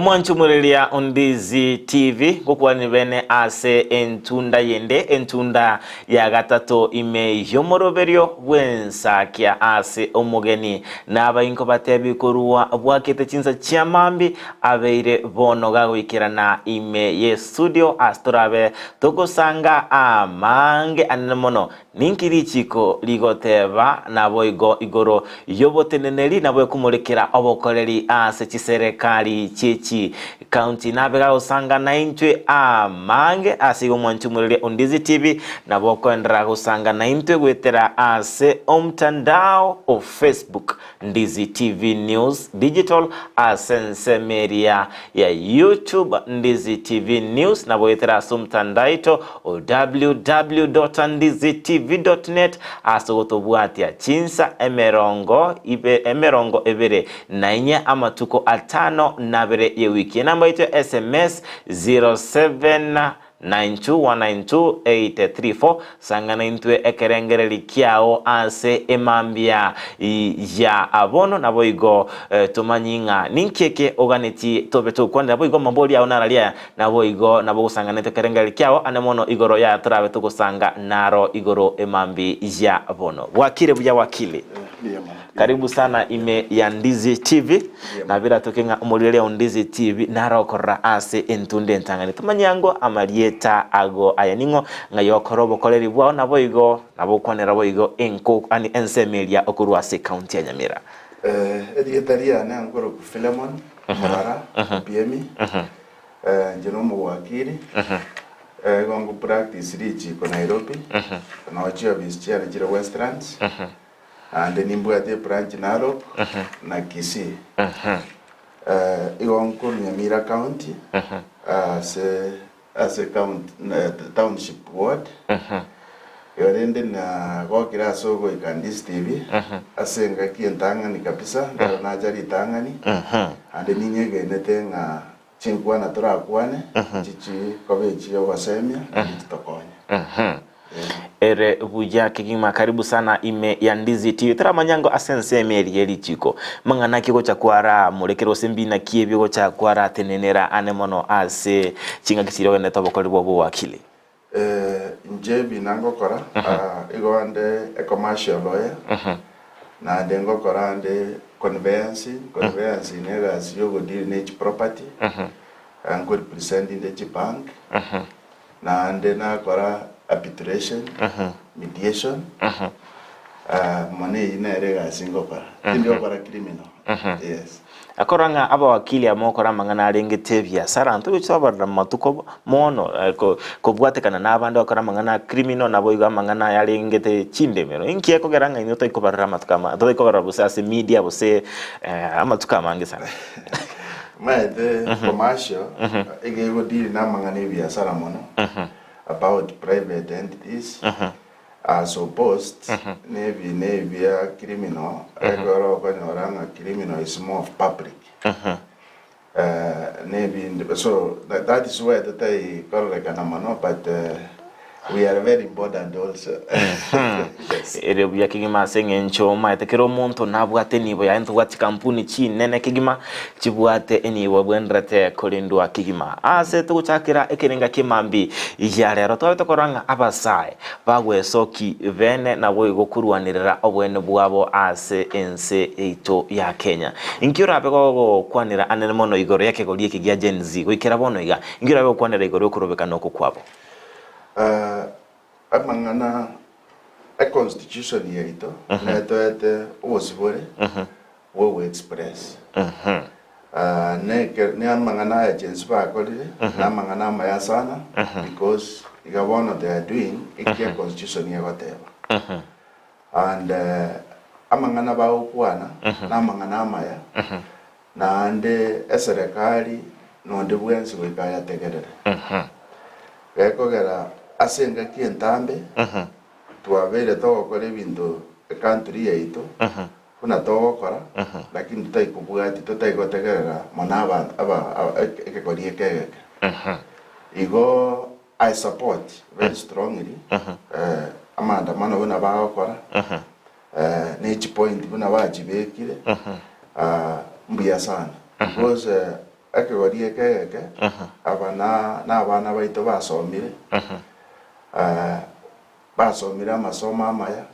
Omwanchumureria Ondizi TV ngokwanire bene ase entunda yende, entunda ya gatato ime y'omoroberio bw'ensakia ase omogeni. Nabainko batebi korwa bwakete chinsa chia mambi abeire bono gagoikerana ime y'estudio ase torabe togosanga amange anene mono. Ninki richiko rigoteba naboigo igoro y'oboteneneri na bw'ekomorekera obokoreri ase chiserekari chie chikaunti? Nabe gagosanga naintwe amange ase igo mwanche omoreria Ondizi TV nabo okoenderera gosanga naintwe goetera ase omtandao o Facebook Ndizi TV News Digital ase ensemo eria ya YouTube Ndizi TV News nabo goetera ase omtandao oito o www.ndizitv.net ase ogotobwatia chinsa emerongo ibe 24 amatuko atano nabere yewiki. Enamba yaito ya SMS 07 92192 834 Sang'ana intwe ekerengereri kiao ase emambia ya bono, naboigo tomanyi ng'a ninki eke oganetie tobe togokwanera. Boigo amabori ao nararia aya, naboigo nabo ogosang'ana intwe ekerengereri kiao ane mono igoro yaya torabe togosanga naro igoro emambi ya bono. Bwakire buya wakili. Karibu sana ime ya Ndizi TV. Nabiratoke ng'a omorigereria o Ndizi TV naro okorora ase entunda entang'ani. Tomanye ango amarieta ago aya ning'o, ng'ai okora obokoreri bwao naboigo nabo okwanera boigo enko ani ensemo eria okorwa ase ekaunti ya Nyamira. Erieta riane nkorokwa Philemon Morara Opiemi, inche nomowakili, igo ngo practice richiko Nairobi, noo chiofisi chiane chire Westlands. Naende nimbwate ebranch Narok na Kisii. Igo nkorwa Nyamira County ase ase county township ward. Igo rende nagokire ase ogoika Ndizi TV ase engaki entang'ani kabisa, ndero nacha ritang'ani, naende ninyegenete ng'a chinkwana torakwane nchichi koba echi'ogosemia naende chitokonye. Ere buya kegima karibu sana ime ya Ndizi TV. Toramanya ngo ase ensemo eri ye richiko mang'ana ki gocha kwara morekere gose mbina ki ebio gocha kwara tenenera ane mono ase chingaki chiria ogenderete obokori bwa obowakili. Inche ebina ngokora igo ande e commercial lawyer naende ngokora ande conveyancing, conveyancing ne egasi ya ogodeal ne chiproperty, nko represent inde chibank. Naende nakora arbitration, mediation, mono eyio nere egasi ngokora. Tindi gokora criminal, yes. Akorora ng'a abawakili aba mogokora amang'ana arengete ebiasara, ntogochi tobarora mumatuko mono kobwatekana na abande bakora amang'ana a criminal naboigo amang'ana aya arengete chindemero. Inki ekogera ng'a inwe toikobarora amatuko ama toikobarora gose ase media gose amatuko amange sana? Omanyete commercial iga egodeal na amang'ana ebiasara mono about private entities as opposed na ebi na ebi bia criminal ekero okonyora ng'a criminal is more of public na ebinde so that is why totai kororekana mono but We are very important also. Yes. Ere buya kegima ase eng'encho omaete kera omonto nabwate enibo yaye ntobwate chikampuni chinene kegima chibwate enibo ebwenderete korendwa kegima. Ase togochakera ekerenga ki'emambi ya rero twabe tokorora ng'a abasae bagwesoki bene naboigo korwanerera obwene bwabo ase ense yaito ya Kenya. Inki orabe gogokwanera anene mono igoro y'ekegori eke gia Gen Z goikera bono iga? Inki orabe gokwanera igoro y'okorobekana oko kwabo? Amang'ana e constitution yaito netoete obosibore bwa ogo express. Ne amang'ana aya chensi bakorire na amang'ana amaya sana because iga bono they are doing eki e constitution egoteba. And amang'ana bagokwana na amang'ana amaya Naende eserekari nonde bwensi goika ayategerere. Gekogera ase engaki entambe twabeire togokora ebinto ecountry yaito buna togokora lakini totari kobwatia totari gotegerera mono abanto aba ekegori eke egeke. Igo I support very strongly amaandamano buna bagokora ne chipoint buna bachibekire mbuya sana because. Ekegori eke egeke, aba na nabana baito basomire, basomire amasomo amaya,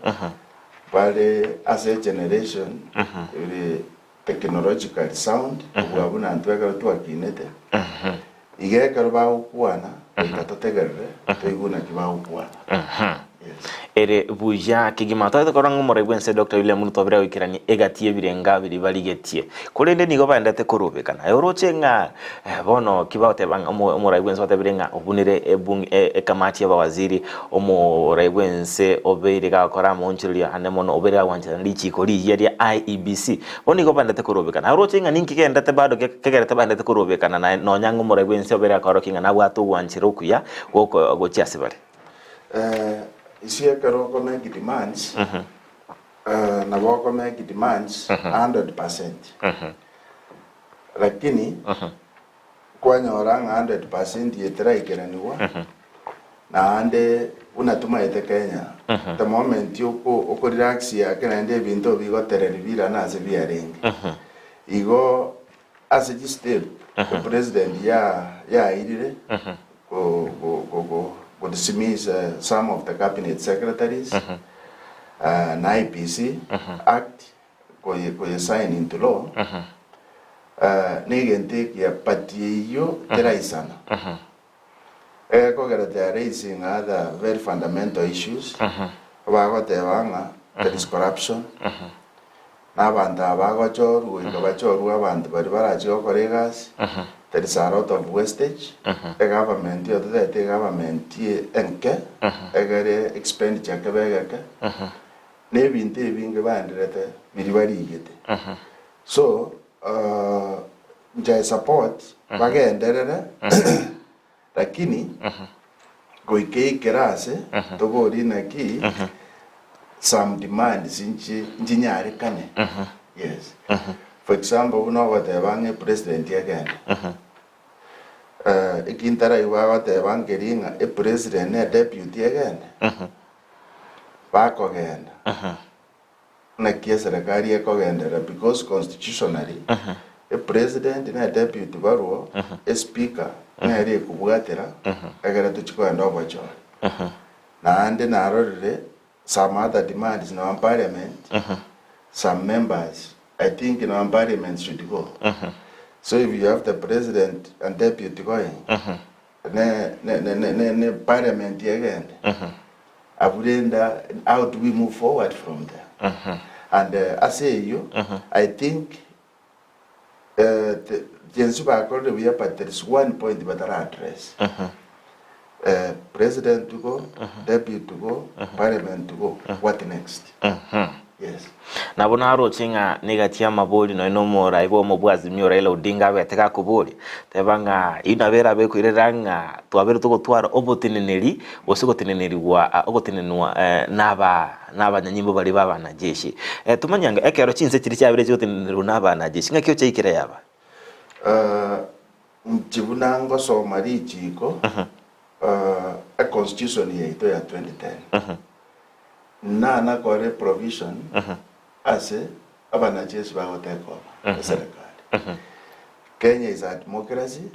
bare ase egeneration ere technologically sound, kobua buna intwe ekero twakinete. Iga ekero bagokwana, goika totegerere, toigwe naki bagokwana. Yes. Ere buya kegima. Totagete korora ng'a omorai bw'ense Doctor William Ruto obere goikerania egati y'ebirenga biria barigetie. Korende nigo baendete korobekana. Aye oroche ng'a bono ki bagoteba ng'a omo omorai bw'ense otebire ng'a obunire ebung ekamati y'abawaziri, omorai bw'ense obeire gagokora amaonchoreria ande mono, obeire gagwancherana richiko rigiya ria IEBC. Bono nigo baendete korobekana. Aye oroche ng'a ninki kegendete bado kegerete baendete korobekana naye nonya ng'a omorai bw'ense obeire gakorokia ng'a nabwate ogwanchera okuya goko gochia ase bare. Isi ekero oko make demands, nabo oko make demands 100%. Lakini kwanyora ng'a 100% eye teraikeranigwa, naende buna tomaete Kenya, the moment oko oko relax ake naende ebinto bigotereri birane ase biarenge. Igo Ase chistep epresident yairire go dismiss some of the cabinet secretaries na IEBC act koye sign into law negento ekiya but eyio teraisana egekogera they are raising other very fundamental issues bagoteba ng'a there is corruption Na abanto aba bagochorwa goika bachorwe abanto baria barache gokora egasi, there is a lot of wastage, egovernment eyo totagete egovernment enke, egere expenditure kebe egeke, na ebinto ebinge baenderete biria barigete. So, inche I support bagenderere, Lakini goika eikere ase toborie naki some demands nchi nchinyarekane. Yes. For example buna ogoteba ng'a epresident egende. Eh, eki ntaraigwa agoteba nkeri ng'a epresident na edeputy egende. Bakogenda. Naki eserekari ekogenderera because constitutionally epresident na edeputy barwo espeaker nere ekobwatera egere tochi kogenda obochore. Naende narorire some other demands nonya parliament some members I think nonya parliament should go. So if you have the president and deputy going ne ne ne ne ne ne parliament egende Abwo rende how do we move forward from there? And ase eyio I think the chinsu bakorire buya but there is one point batara address. President to go, deputy to go, parliament to go, what next? Yes. Nabo naroche ng'a negati y'amabori nonya nomorai bw'omobwazimio Raila Odinga abete gakoboria, teba ng'a eyio nabo erabe ekoirera ng'a twabeire togotwara oboteneneri gose gotenenerigwa ogotenenwa naba nabanyanyimbo baria ba abanajeshi. Tomanye ng'a ekero chinse chiria chiabeire chigotenenerwa na abanajeshi ng'aki ochaikire yaba? Inche buna ngosoma richiiko, econstitution yaito ya 2010, nanakore provision ase abanajeshi bagotake over eserekari. Kenya is a democracy,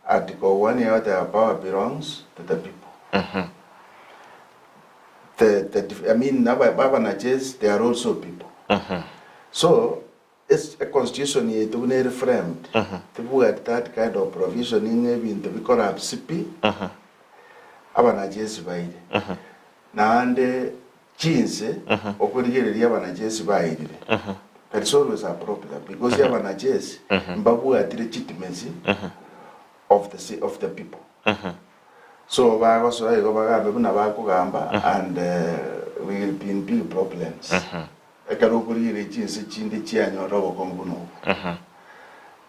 article 1 egoteba power belongs to the people. The, the, I mean, aba- abanajeshi they are also people. So, Ase econstitution yaito buna ere framed, tibwati that kind of provision ng'a ebinto bi collapse pi, abanajeshi baire. Naende chinse okorigereria abanajeshi bairire, there is always a problem because abanajeshi mbabwati legitimacy of the ci- of the people. So bagosoa igo bagambe buna bakogamba and we will be in big problems. Ekero okorigereria chinse chinde chianyora obokong'u buna obwo.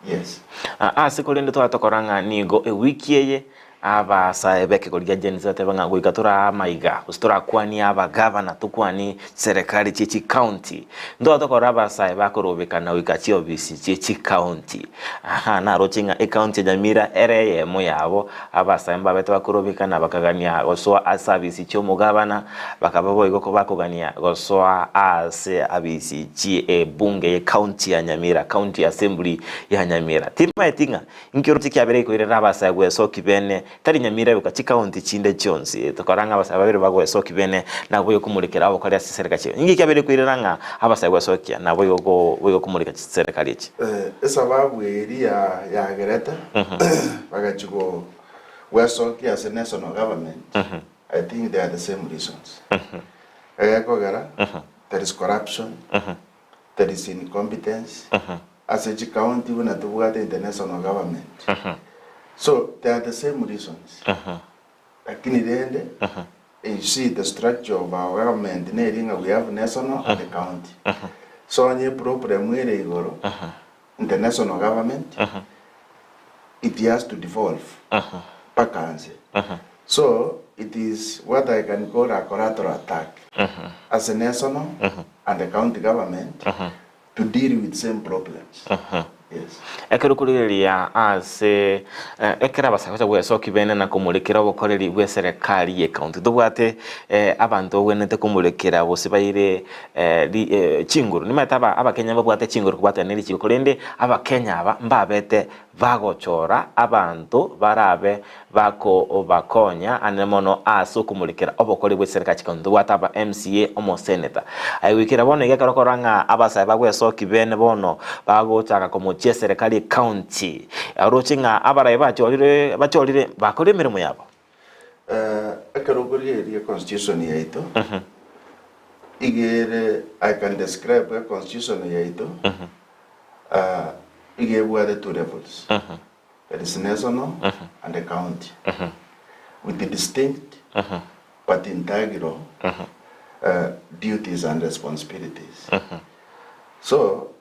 Yes. Ase korende twatokora ng'a nigo ewiki eye. Abasae b'ekegori gia Gen Z bateba ng'a goika toraa amaiga, gose torakwanie abagavana, tokwanie chiserekari chie chicounty. Ntoba tokorora abasae bakorobekana goika chiofisi chie chicounty. Aha, naroche ng'a ecounty ya Nyamira ere eyemo yabo, abasae mbabete bakorobekana bakagania gosoa ase abisi chi'omogavana, bakaba boigo bakogania gosoa ase abisi chi'ebunge y'ecounty ya Nyamira, County Assembly ya Nyamira. Timaeti ng'a Inki oroche kiabeire gekoirera abasae gwesoki bene, tari Nyamira yoka, chikaunti chinde chionsi? Tokora ng'a abasae babere bagwesoki bene naboigo komorekera abakori ase chisereka chiaino. Inki kiabeire gekoirera ng'a abasae gwesokia naboigo boigo komoreka chiserekari echi? Esababu eria yagerete bagachia gwesokia ase national government, I think they are the same reasons. Egekogera there is corruption, there is incompetence, ase chicounty buna tobwate international government. So they are the same reasons. Lakini rende you see the structure of our government neri ng'a we have national and the county. So onye eproblem ere igoro international government it has to devolve mpaka nse. So it is what I can call a collateral attack ase national and the county government to deal with same problems. Yes. Ekero okorigereria ase ekero abasae bacha gwesokia bene na komorekera obokoreri bw'eserekari y'ecounty tobwate abanto bagwenerete komorekera gose baire chinguru. Nimanyete abakenya mbabwate chinguru kobwatana ne richiko korende abakenya aba mbabete bagochora abanto barabe bakobakonya anene mono ase okomorekera obokori bw'eserikari chikaunti. Tobwate aba MCA, omoseneta. Aye goikera bono iga ekero okorora ng'a abasae bagwesoki bene bono bagochaka komochia eserekari ekaunti, oroche ng'a abarai bachorire bachorire bakorire emeremo yabo. Ekero okorigereria econstitution yaito, iga ere I can describe econstitution yaito, iga ebwate two levels. There is national and the county with distinct but integral duties and responsibilities. So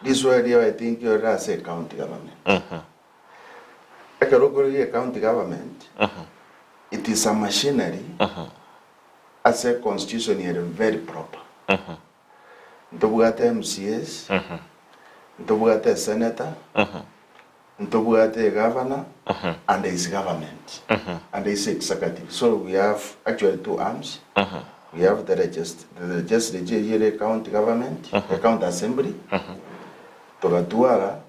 riswa erio I think rire ase ecounty government. Ekero okorigia ecounty government, it is a machinery ase constitution ere very proper. Ntobwate MCAs, ntobwate esenator, ntobwate egavana and there is government and there is executive. So we have actually two arms. We have the legis the legislature eyio ere county government, the county assembly, togatwara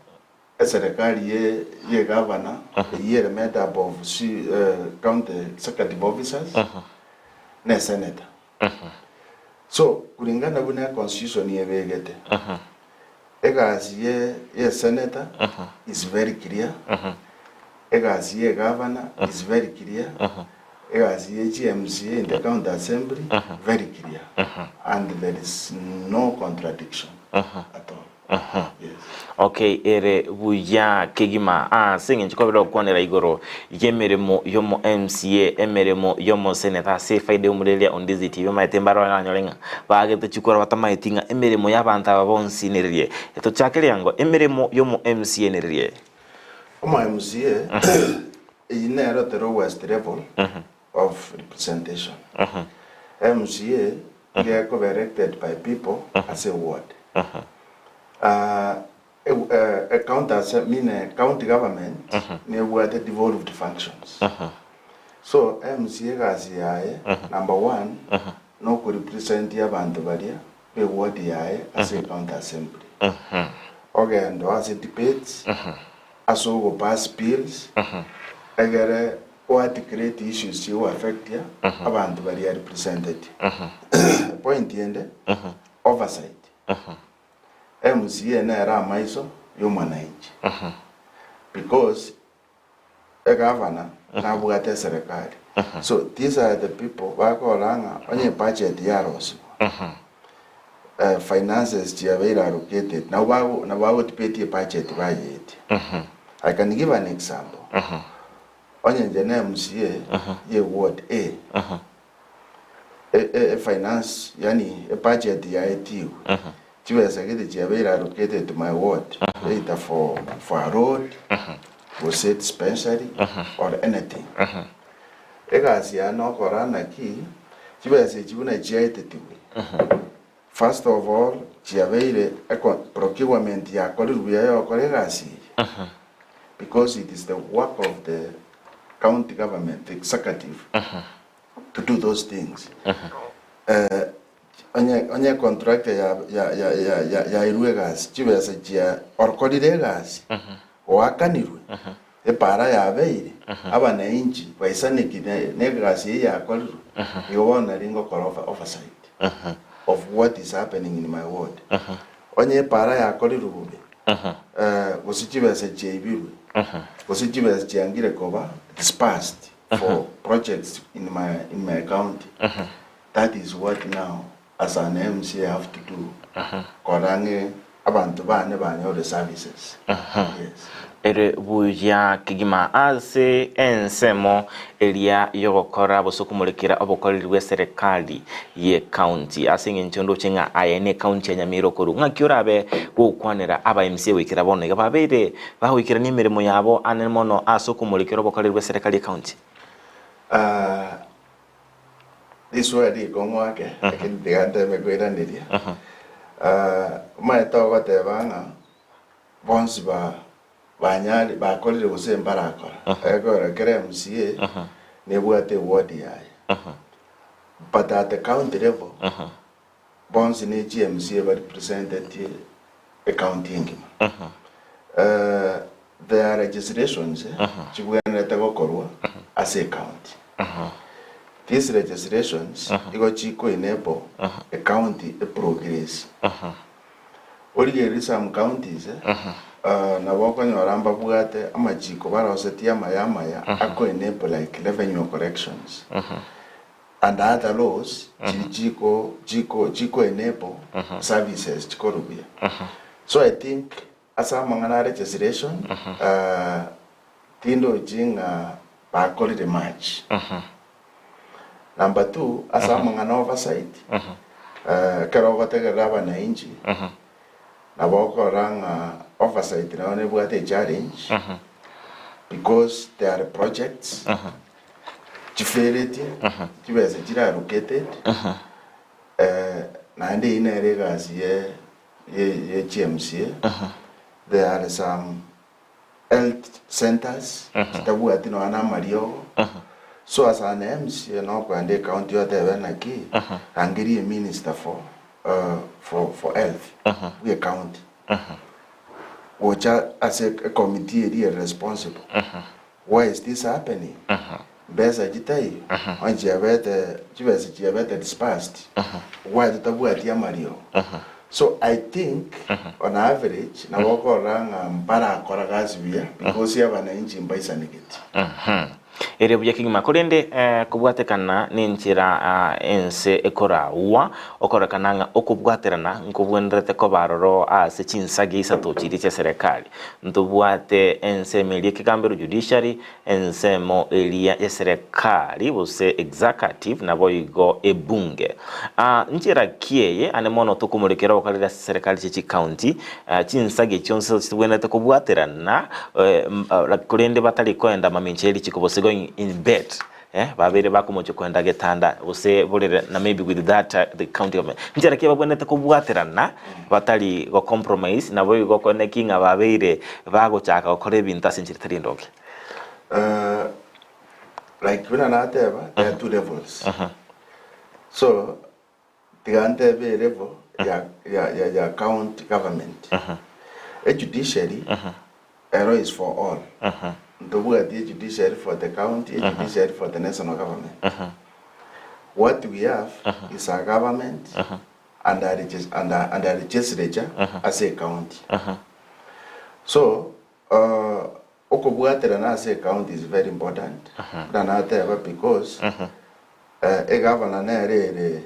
eserekari ye ye governor eyio ere made up of ci county executive officers na esenator. So, kulingana buna econstitution ebegete, egasi ye ye senator is very clear, egasi ye governor is very clear, egasi ye chi MCA in the county assembly very clear and there is no contradiction at all. Yes. Okay, ere buya kegima ase eng'encho kwabere gokwanera igoro y'emeremo y'omo MCA, emeremo y'omo senator ase efaida y'omoreria Ondizi TV omanyete mbare oranyore ng'a bagete chikura batamaeti ng'a emeremo y'abanto aba bonsi nererie. Tochakere ango emeremo y'omo MCA nererie. Omo MCA eyio nero the lowest level of representation. MCA Nigo ekoba elected by people ase eward. E county ase mean e county government nebwate devolved functions. So MCA egasi yaye number one no korepresent abanto baria be ward yaye ase ecounty assembly. Ogenda ase debates, ase ogopass bills, egere Oarticulate issues chigo affectia abanto baria represented. Point ende, oversight. MCA nere amaiso y'omwananchi because egavana nabwate eserekari. So these are the people bakora ng'a onye ebudget yarosigwa, finances chiabeire allocated, nabo bago nabo bagotibetie ebudget bayeetie. I can give an example. Onye inche ne MCA ye ward A, e finance yaani e budget yaetigwe, chibesa gete chiabeire allocated to my ward, either for for a road, gose dispensary or anything. Egasi yane nokora naki chibesa echi buna chiaetetigwe first of all chiabeire eko procurement yakorirwe buya yogokora egasi eye because it is the work of the county government the executive to do those things. Onye onye contractor ya ya ya ya ya yairwe egasi chibesa chia okorire egasi oakanirwe epara yabeire abananchi baisaneki ne ne egasi eye yakorirwe igo bono nari ngokora over oversight of what is happening in my ward. Onye epara yakorirwe bobe gose chibesa chiaibirwe gose chibesa chiangire koba dispersed for projects in my in my county That is what now as an MCA I have to do korora ng'e abanto bane banyore services. Yes. Ere buya kegima ase ensemo eria y'ogokora gose komorekera obokoreri bw'eserekari y'ecounty. Ase eng'encho ndoche ng'a aye n'ecounty ya Nyamira okorwa, ng'aki orabe gokwanera aba MCA goikera bono iga babeire bagoikerania emeremo yabo ane mono ase okomorekera obokoreri bw'eserekari y'ecounty? Ah, Riswali rikong'u ake, lakini tiga nteme koiraneria. Ah, omanyete ogoteba ng'a bonsi ba banyari bakorire gose mbarakora. Ekero kera MCA nebwate eward yaye. But at the county level, bonsi ne chi MCA barepresentetie ecounty engima. Eh, there are legislations chibwenerete gokorwa ase ecounty. These legislations igo chiko enable ecounty eprogress. Origererie some counties nabo okonyora mbabwate amachiko barosetie amaya amaya ako enable like revenue collections. And other laws chiri chiko chiko chiko enable services chikorwe buya. So I think ase amang'ana a legislation tindochi ng'a bakorire much. Number two, ase amang'ana oversight, ekero ogotegerera abananchi, nabo okorora ng'a oversight nabo nebwate echallenge because there are projects chiferetie, chibesa chire allocated, naende eyio nere egasi ye ye ye chiMCA, there are some health centers chitabwati nonya na amariogo, so as an MCA nokoenda ecounty otebe naki, rangeria eminister for for for health bwe ecounty, gocha ase ecommittee eria ere responsible. Why is this happening? Mbesa chitaiyo, onye chiabete chibesa chiabete dispersed, why totabwati amariogo? So I think on average nabo okorora ng'a mbarakora gasi buya because abananchi mbaisanegeti. Ere buya kegima, korende kobwatekana nenchera ense ekoraua, okorekana ng'a okobwaterana nkobwenerete koba aroro ase chinsagia isato chiria chi'eserekari. Ntobwate ensemo eria ekegambero, judiciary, ensemo eria y'eserekari gose executive, naboigo ebunge. Nchera ki eye ane mono tokomorekera ogokarera ase serekari chie chicounty, chinsagia chionsi chitobwenerete kobwaterana korende batari koenda mamincha ye richiko gose going in bed babeire bakomochia koenda getanda gose borere na maybe with that the county government. Nchera ki babwenerete kobwaterana batari go compromise naboigo okoneki ng'a babeire bagochaka gokora ebinto ase enchera etari endoge. Like buna nateba there are two levels so tiga ntebe elevel ya ya ya ya county government e judiciary ero is for all ntobwati e judiciary for the county e judiciary for the national government what we have is a government and a legis and a and a legislature ase ecounty so Okobwaterana ase ecounty is very important buna nateba because egavana nere ere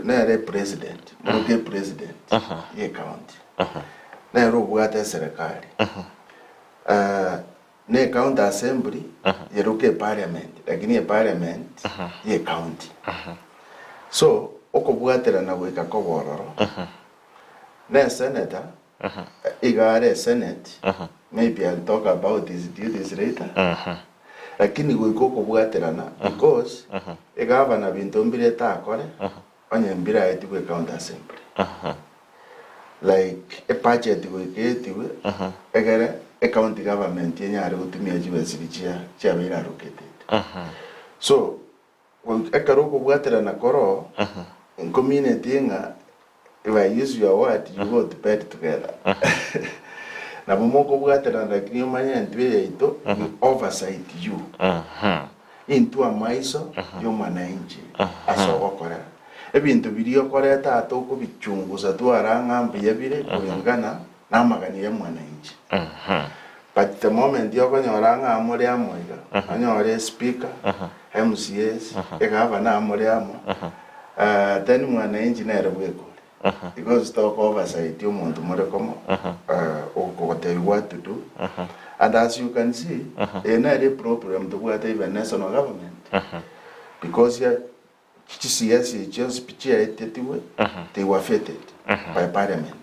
nere epresident moroke epresident ye ecounty nere obwate eserekari ne ecounty assembly yeroke eparliament lakini eparliament ye ecounty so okobwaterana goika kobe ororo ne esenator iga are esenate. Maybe I'll talk about his duties later. Lakini goika okobwaterana because egavana binto mbire etakore onye mbire aetigwe ecounty assembly. Like ebudget goika eetigwe egere ecounty government enyare gotumia chibesa ebi chia chiabeire allocated. So goika ekero okobwaterana koroo nkomineti ng'a If I use your word, you go to bed together. Nabo mokobwaterana lakini omanye entwe yaito we oversight you. Intwe amaiso y'omwananchi ase ogokorera. Ebinto biria okoreta aa tokobichungusa twara ng'a mbuya bire kulingana namagani ya mwananchi. But the moment okonyora ng'a amore amo iga, onyore speaker, MCAs, egavana amore amo, then mwananchi nere bweka ore. Because toko oversight omonto more komo, okogotebia what to do. And as you can see, eye nere eproblem tobwate even national government. Because ya Chisiasi echi chionsi pi chiaetetigwe, they were vetted by parliament.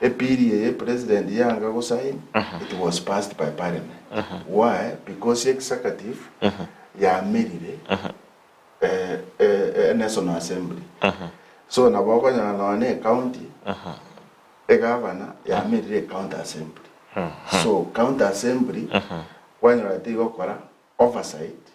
Ebill eye president yanga go sign, it was passed by parliament. Why? Because executive yamerire eh, eh, eh, National Assembly. So nabo okonyora nonya na ecounty, egavana yamerire ecounty assembly. So county assembly, kwanyora tigokora oversight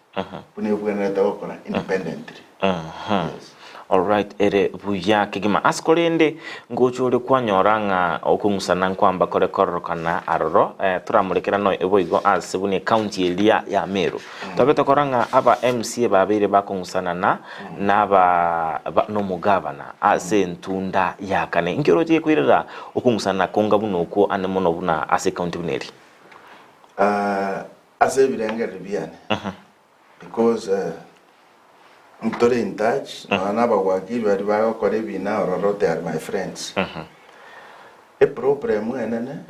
buna ebwenerete gokora independently. Yes. Alright, ere buya kegima. Ase korende ngocha ore kwanyora ng'a okong'usana nkwamba kore kororokana aroro, eh, toramorekera noe boigo ase buna ecounty eria ya Meru. Twabete korora ng'a aba MCA babeire bakong'usanana naba ba nomogabana ase entunda ya kane. Inki oroche gekoirera okong'usana konga buna okwo ande mono buna ase ecounty buna eria? Ah, Ase ebirengererio biane, because ntore in touch nonya na abagwakiri baria bagokora ebina ororo they are my friends. Eproblem enene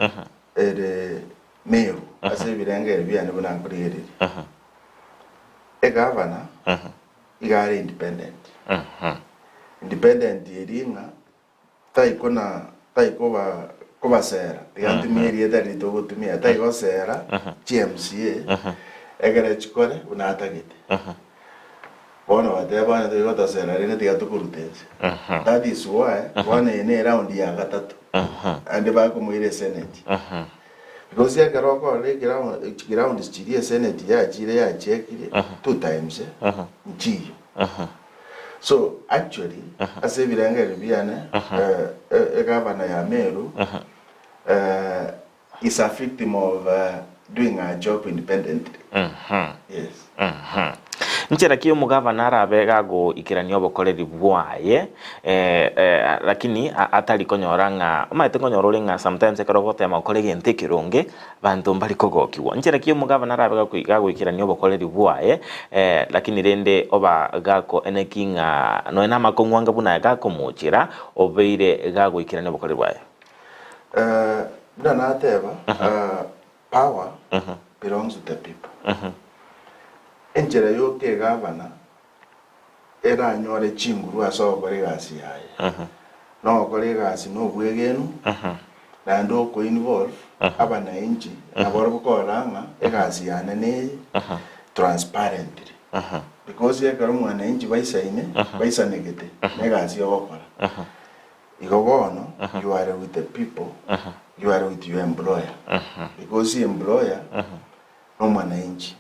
ere Meru ase ebirengererio biane buna nkorigereria, egavana iga are independent, independent eria ng'a taikona taikoba kobasera tiga ntumie erieta riria togotumia taigosera chi MCA ekere chikore buna atagete bono bateba onye toigotosera rende tiga tokorute inse that is why bono eye ne eround ya gatato naende bakomoira esenate because ekero okorora eground chigrounds chiria esenate yachire yachekirie two times nchiyo. So actually ase ebirengererio biane egavana ya Meru is a victim of doing her job independently. Yes. Nchera ki omogavana arabe gagoikerania obokoreri bwaye lakini atari konyora ng'a omanyete nkonyora ore ng'a sometimes ekero ogotema gokora egento ekeronge Banto mbari kogokigwa. Nchera ki omogabana arabe gagoikerania obokoreri bwaye, lakini rende oba gakoeneki ng'a nonya namakong'u anga buna aya gakomochera, obeire gagoikerania obokoreri bwaye? Buna nateba, power belongs to the people. Enchera yoka egavana eranyore chinguru ase ogokora egasi yaye, nogokora egasi nobwegenu, naende okoinvolve abanainchi nabarobwo korora ng'a egasi yane neye transparently. Because ekero mwananchi baisaine, baisanegete negasi ogokora, igo bono you are with the people, you are with your employer. Because employer nomwananchi.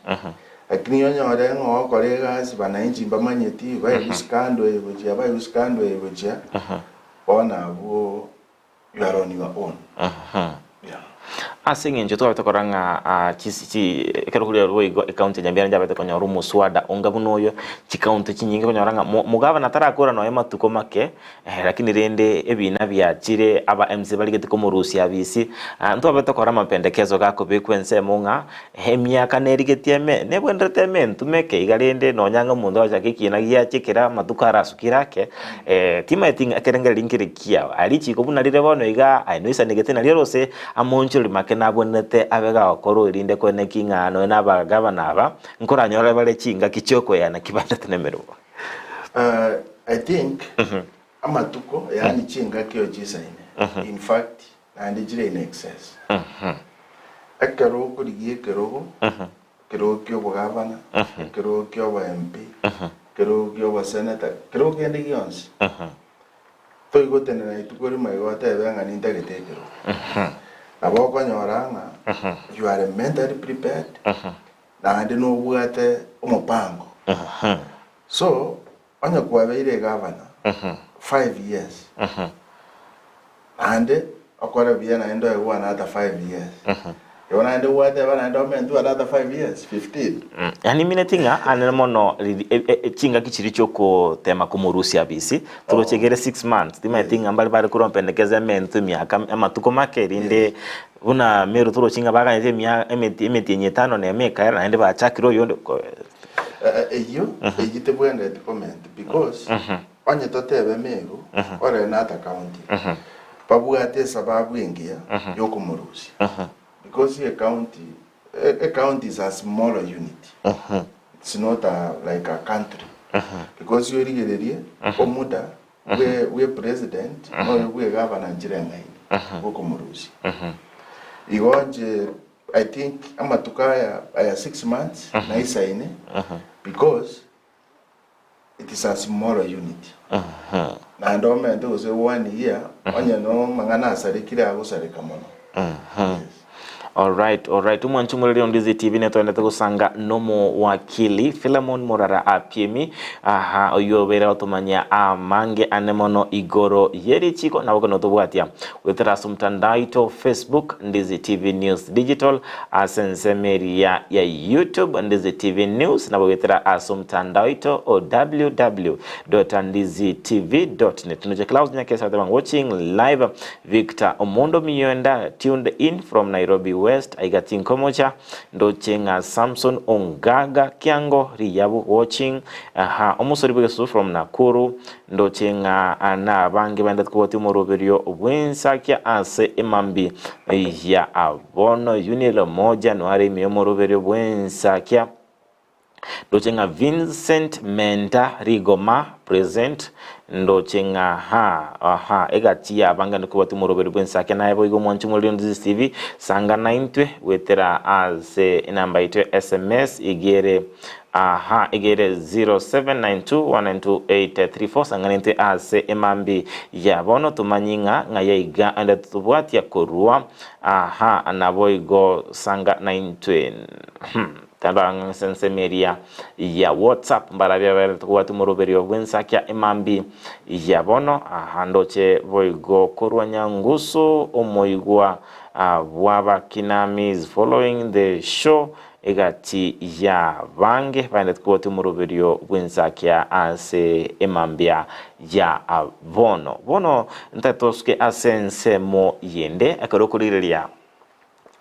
Lakini onyore ng'a ogokora egasi bananchi mbamanyeti, baigwe scandal eye gochia, baigwe scandal eye gochia, bono abwo you are on your own. Yeah. Ase eng'encho twabete korora ng'a ah, chisi chi ekero koria boigo ecounty ya Nyamira njabete konyora omoswada onga buna oyo, chicounty chinyinge konyora ng'a mo mogavana tarakora nonya matuko make, Lakini rende ebiina biachire, aba MC barigete komorusia abisi. Ntwabete tokora amapendekezo gakobekwa ensemo ng'a emiaka nerigetie eme, nebwenerete eme entumeke iga rende nonya ng'a omonto agachaka ekiina giache kera amatuko arasukire ake, timaeti ng'a ekerengererio nkere kiao. Aye richiko buna rire bono iga, aye noisanegete nario rose amonchoreri make nabwenerete abe gagokorwa erinde koeneki ng'a nonya na abagavana aba, nkoranyore bare chingaki chiokoeana ki bandete nemeremo. I think amatuko yaani chingaki ochisaine in fact naende chire in excess. Ekero okorigia ekerogo, ekerogo kia obogavana, ekerogo kia obo MP, ekerogo kia oboseneta, ekerogo kende gionsi, toigotenena rituko rimo iga otebe ng'a nintagete ekerogo. Nabo okonyora ng'a you are mentally prepared, naende nobwate omopango. So, onye kwabeire egavana 5 years, naende okore buya naende oegwe another 5 years, igo naende gwateba naende omentwe another 5 years, 15. Yaani mineti ng'a anene mono chingaki chiria chiokotema komorusia abisi torochegere 6 months timanyeti ng'a mbare bare korwa mpendekeza ementwe emiaka amatuko make rinde buna Meru torochi ng'a baganyete emetienyi etano na emo ekaera naende bachakire oyonde. Eyio eyio tebwenereti comment because onye totebe Meru ore nata county babwate esababu engiya yokomorusia because e county a county is a smaller unit, it's not a, like a country because origererie omuda bwe president noyo bwe governor nchire ng'aini gokomorusia. Igo nche I think amatuko aya 6 months naisaine because it is a smaller unit, naende omente gose one year onye no mang'ana asarekire agosareka mono, yes. Alright. Omwanchi omoreri o Ndizi TV, netwendete gosanga nomowakili Philemon Morara Apiemi. Aha, oyo obere otomanya amange ane mono igoro yerichiko nabo kono tobwatia. Wetera ase omotandao ito Facebook Ndizi TV News Digital, ase ensemo eria ya YouTube Ndizi TV News, nabo wetera ase omotandao ito o www.ndizitv.net. Noche Klaus Nyakesa oteba watching live. Victor Omondo Miyoenda tuned in from Nairobi West aiga Tinkomocha. Ndoche ng'a Samson Ongaga Kiango Riyabu watching. Aha, omosori bwegesusu from Nakuru. Ndoche ng'a na abange baendete kobwatia omoroberio bwensakia ase emambi ya abono. Unil moja noare ime omoroberio bwensakia. Ndoche ng'a Vincent Menda Rigoma present. Ndoche ng'a ha aha egati ya abange ndikobwatia omoroberi bw'ensake. Naye boigo omwanchi omoreri Ndizi TV, sanga naintwe gwetera ase enamba yaito ya SMS igere, aha, igere 0792192834. Sanga naintwe ase emambi ya bono tomanyi ng'a ng'a yaiga ande totobwatia korwa. Aha, naboigo sanga naintwe. Tandora ensemo eria ya WhatsApp mbarabia baberete kobwatia omoroberio bw'ensakia emambi ya bono. Aha, ndoche boigo korwa Nyangusu omoigwa bw'abakinami is following the show. Egati ya bange baendete kobwatia omoroberio bw'ensakia ase emambia ya bono. Bono ntatosuke ase ensemo yende ekero okorigereria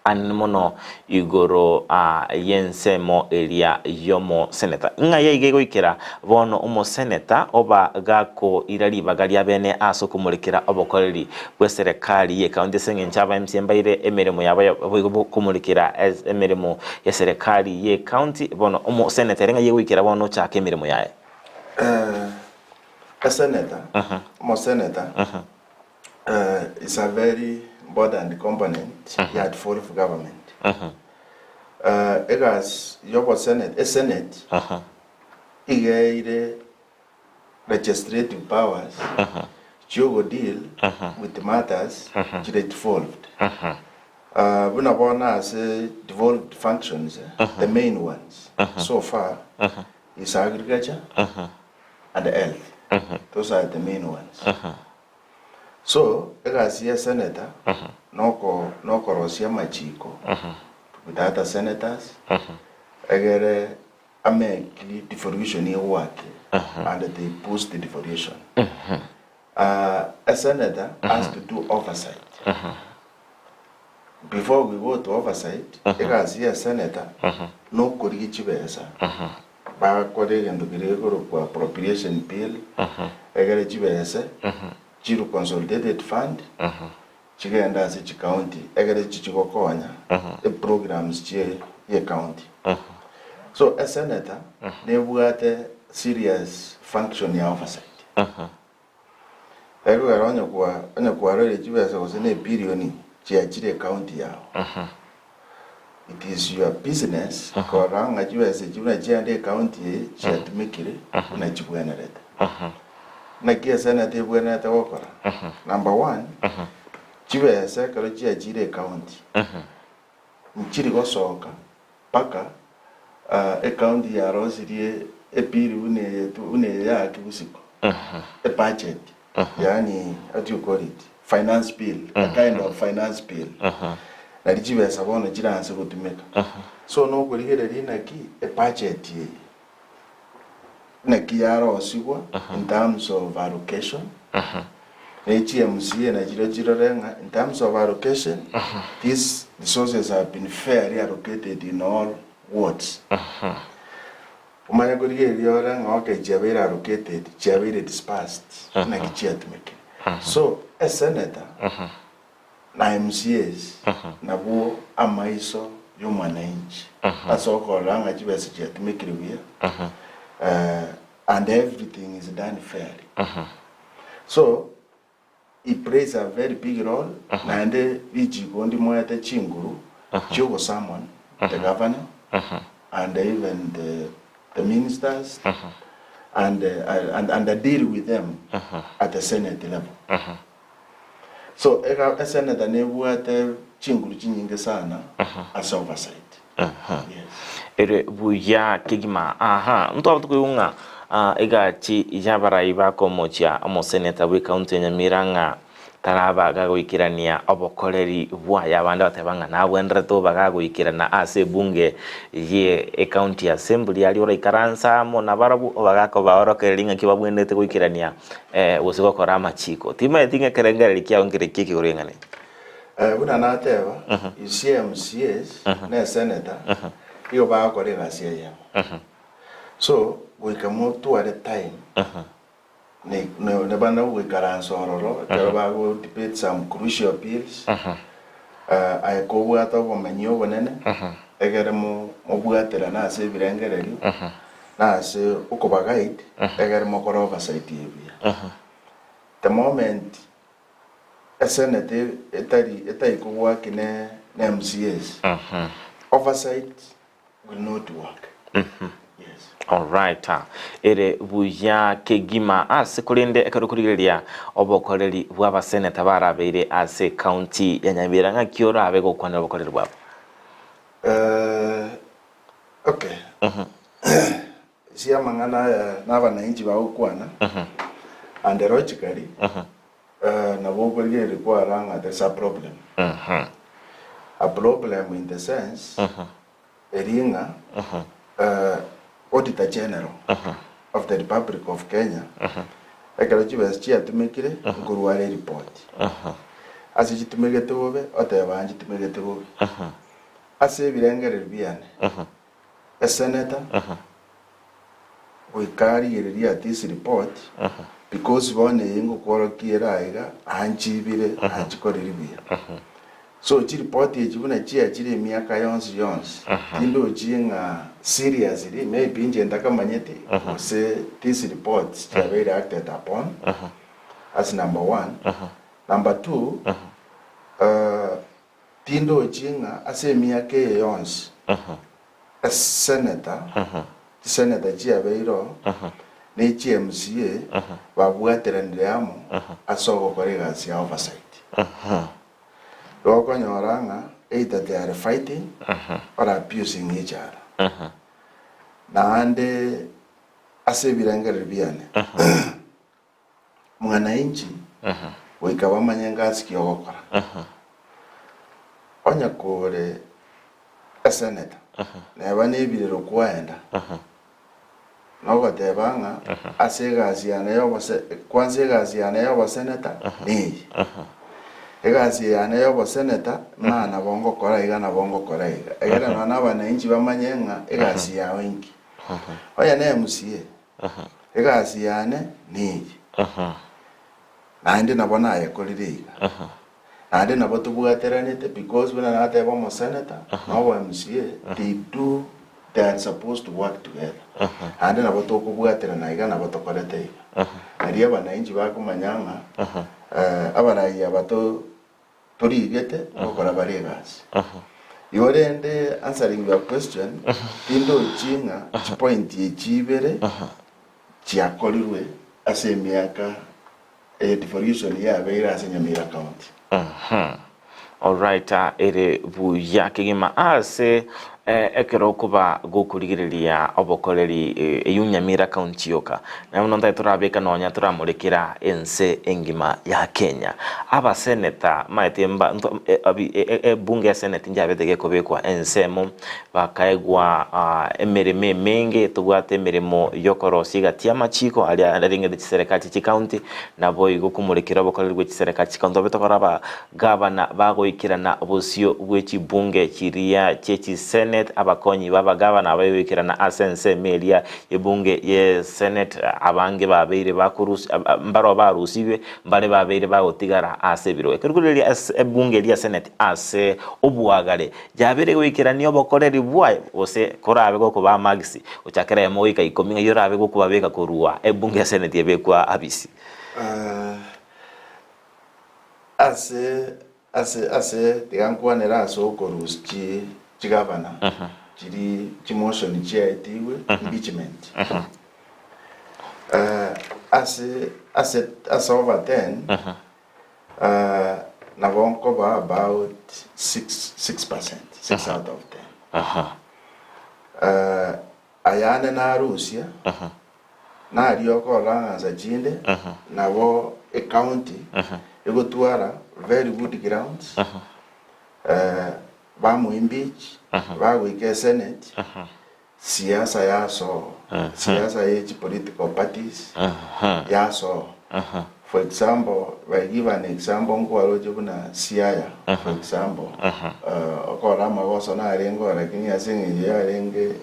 anene mono igoro y'ensemo eria y'omoseneta. Ng'a yaiga egoikera bono omoseneta oba gakoira ribaga ria bene ase okomorekera obokoreri bw'eserekari y'ekaunti ase eng'encho aba MCA mbaire emeremo yabo boigo komorekera emeremo y'eserekari y'ekaunti. Bono omoseneta ere ng'a yegoikera bono ochake emeremo yaye. A senator, omoseneta is a very important component ya devolved government. Egasi y'obosenate, esenate iga eire legislative powers chiogo deal with matters chire devolved. Buna bono ase devolved functions, the main ones so far is agriculture and health. Those are the main ones. So egasi ya senator noko nokorosia amachiko with other senators egere ameki devolution egwake and they boost the devolution. A senator has to do oversight. Before we go to oversight, egasi ya senator nokorigia chibesa bakora egento keria gekorokwa appropriation bill egere chibese chiru consolidated fund chigenda ase chicounty egere chichigokonya eprograms chie ye county. So a senator nebwate serious function ya oversight. Ekogera onye kwarorire chibesa gose na ebilioni chiachire ecounty yao. It is your business korora ng'a chibesa echi buna chiaenda ecounty eye chiatumekire buna chibwenerete. Naki eseneta ebwenerete gokora? Number one, chibesa ekero chiachire ecounty, nchiri gosoka mpaka ecounty yarosirie ebill buna eye buna eye ya Kibusiko, ebudget, yaani what do you call it, finance bill, a kind of finance bill, nari chibesa bono chiranse gotumeka. So nokorigereria naki ebudget eye naki yarosigwa in terms of allocation, ne chi MCA nachiria chirore ng'a in terms of allocation, these resources have been fairly allocated in all wards. Omanye korigereria ore ng'a okay chiabeire allocated, chiabeire dispersed, naki chiatumekire. So, esenator na MCAs nabwo amaiso y'omwananchi ase okorora ng'a chibesa chiatumekire buya and everything is done fairly. So, he plays a very big role naende richiko ndimoete chinguru chiogosummon the governor and even the ministers and and deal with them at the senate level. So ega esenator nebwate chinguru chinyinge sana ase oversight. Yes. Ere buya kegima. Aha, ntwaba tokoigwa ng'a ah, egachi y'abarai bakomochia omoseneta bw'ekaunti ya Nyamira ng'a taraba gagoikerania obokoreri bwaye abande bateba ng'a nabwenerete oba gagoikerana ase ebunge ye ecounty assembly aria oraikaransa amo nabarabwo oba gakobaorokereria ng'aki babwenerete goikerania eh, gose gokora amachiko. Timaeti ng'a ekerengererio kiao nkere ki ekigoro ing'ana eke. Buna nateba, you see MCAs na esenator nigo bagokora egasi eyemo. So goika motware time ne ne bana goikaransa ororo ekero bago debate some crucial bills, aye kobwate obomenyi obonene egere mo mobwaterane ase ebirengererio na ase okoba guide egere mokore oversight eye buya. The moment Esenate etari etari kobwaki ne ne MCAs, oversight will not work. Yes. Alright. Ere buya kegima ase korende ekero okorigereria obokoreri bw'abaseneta barabeire ase county ya Nyamira ng'aki orabe gokwanera obokoreri bwabo? Eh, okay. Ase amang'ana aya nabananchi bagokwana, and logically, nabo okorigereria kwara ng'a there is a problem. A problem in the sense, eri ng'a Auditor General of the Republic of Kenya, ekero chibesa chiatumekire, nkorwa are eripoti. Ase chitumegete bobe, oteba nchitumegete bobe. Ase ebirengererio biane, Eseneta goika arigererie at this report because bono eye ngokworokia ere aiga anchibire anchikoriri buya. So chiripoti echi buna chiachire emiaka yonsi yonsi tindochi ng'a seriously maybe inche ntakamanyeti gose these reports chiabeire acted upon as number one. Number two, Tindochi ng'a ase emiaka eye yonsi eseneta, chiseneta chiabeire oo, ne chi MCA babwateranire amo ase ogokora egasi ya oversight. Igo okonyora ng'a either they are fighting or abusing each other. Naende ase ebirengererio biane, Mwananchi goika bamanye ngasi ki ogokora. Onye kore esenator neba nebirero kwaenda nogoteba ng'a ase egasi yane yobose kwanza egasi yane yobosenator neye. Egasi yane yobosenator ng'a nabo ngokora iga nabo ngokora iga. Egere nonya na abananchi bamanye ng'a egasi yao inki. Onye ne MCA Egasi yane neye, naende nabo nayekorire iga, naende nabo tobwateranete because buna nateba omosenator na obo MCA they do they are supposed to work together. Naende nabo tokobwaterana iga nabo tokorete iga. Nario abananchi bakomanya ng'a abarai aba to torigete gokora bare egasi. Igo rende answering your question, tindochi ng'a chipoint echi ibere chiakorirwe ase emiaka eye devolution yabeire ase Nyamira County. Alright, ere buya kegima ase ekero okoba gokorigereria obokoreri eyio Nyamira County yoka. Na bono ntari torabeka nonya toramorekera ense engima ya Kenya. Abaseneta maete mba nto ebunge ya senate njabete gekobekwa ensemo bakaegwa emeremo emenge tobwate emeremo yokorosia egati y'amachiko aria arengete chiserekari chie chicounty naboigo komorekera obokoreri bwe chiserekari chicounty tobe tokora aba Gavana bagoikerana bosio bwe chibunge chiria chie chisenate, abakonyi b'abagavana abagoikerana ase ensemo eria y'ebunge ye senate, abange babeire bakorusi mbaroo barusigwe, mbare babeire bagotigara ase ebirogo. Ekero riria ase ebunge eria ya senate ase oboagare yabeire goikerania obokoreri bwaye, gose korabe gokobaa marks gochakera eyemo goika ikomi ng'ai orabe gokobabeka korwa ebunge ya senate ebekwa abisi. Ase ase ase tiga nkwanere ase okorusia chi chigavana chiri chimotion chiaetigwe impeachment. Ase ase ase over 10 nabo nkoba about 6 6%, 6 out of 10. Ayande narusia, nario okorora ng'ansa chinde, nabo ecounty egotwara very good grounds, bamoimpeach, bagoika esenate, siasa yasoa, siasa ye chipolitical parties yasoa. For example, if I give an example nkwaroche buna Siaya, for example, okorora amagoso narenge oo lakini ase eng'encho yarenge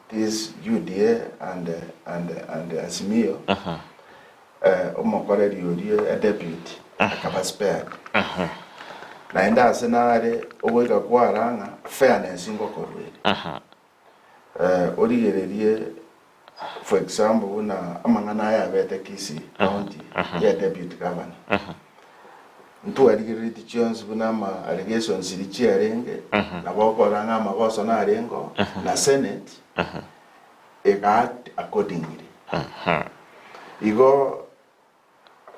this UDA and and and Azimio, omokoreri oria e deputy akaba spared. Naende ase nare ogoika kwara ng'a fairness ngokorwa ere. Origererie for example buna amang'ana aya abete Kisii county ya deputy governor. Ntwarigereretie chionsi buna ama allegations chiria chiarenge, nabo okorora ng'a amagoso narenge oo, na senate ega act accordingly. Igo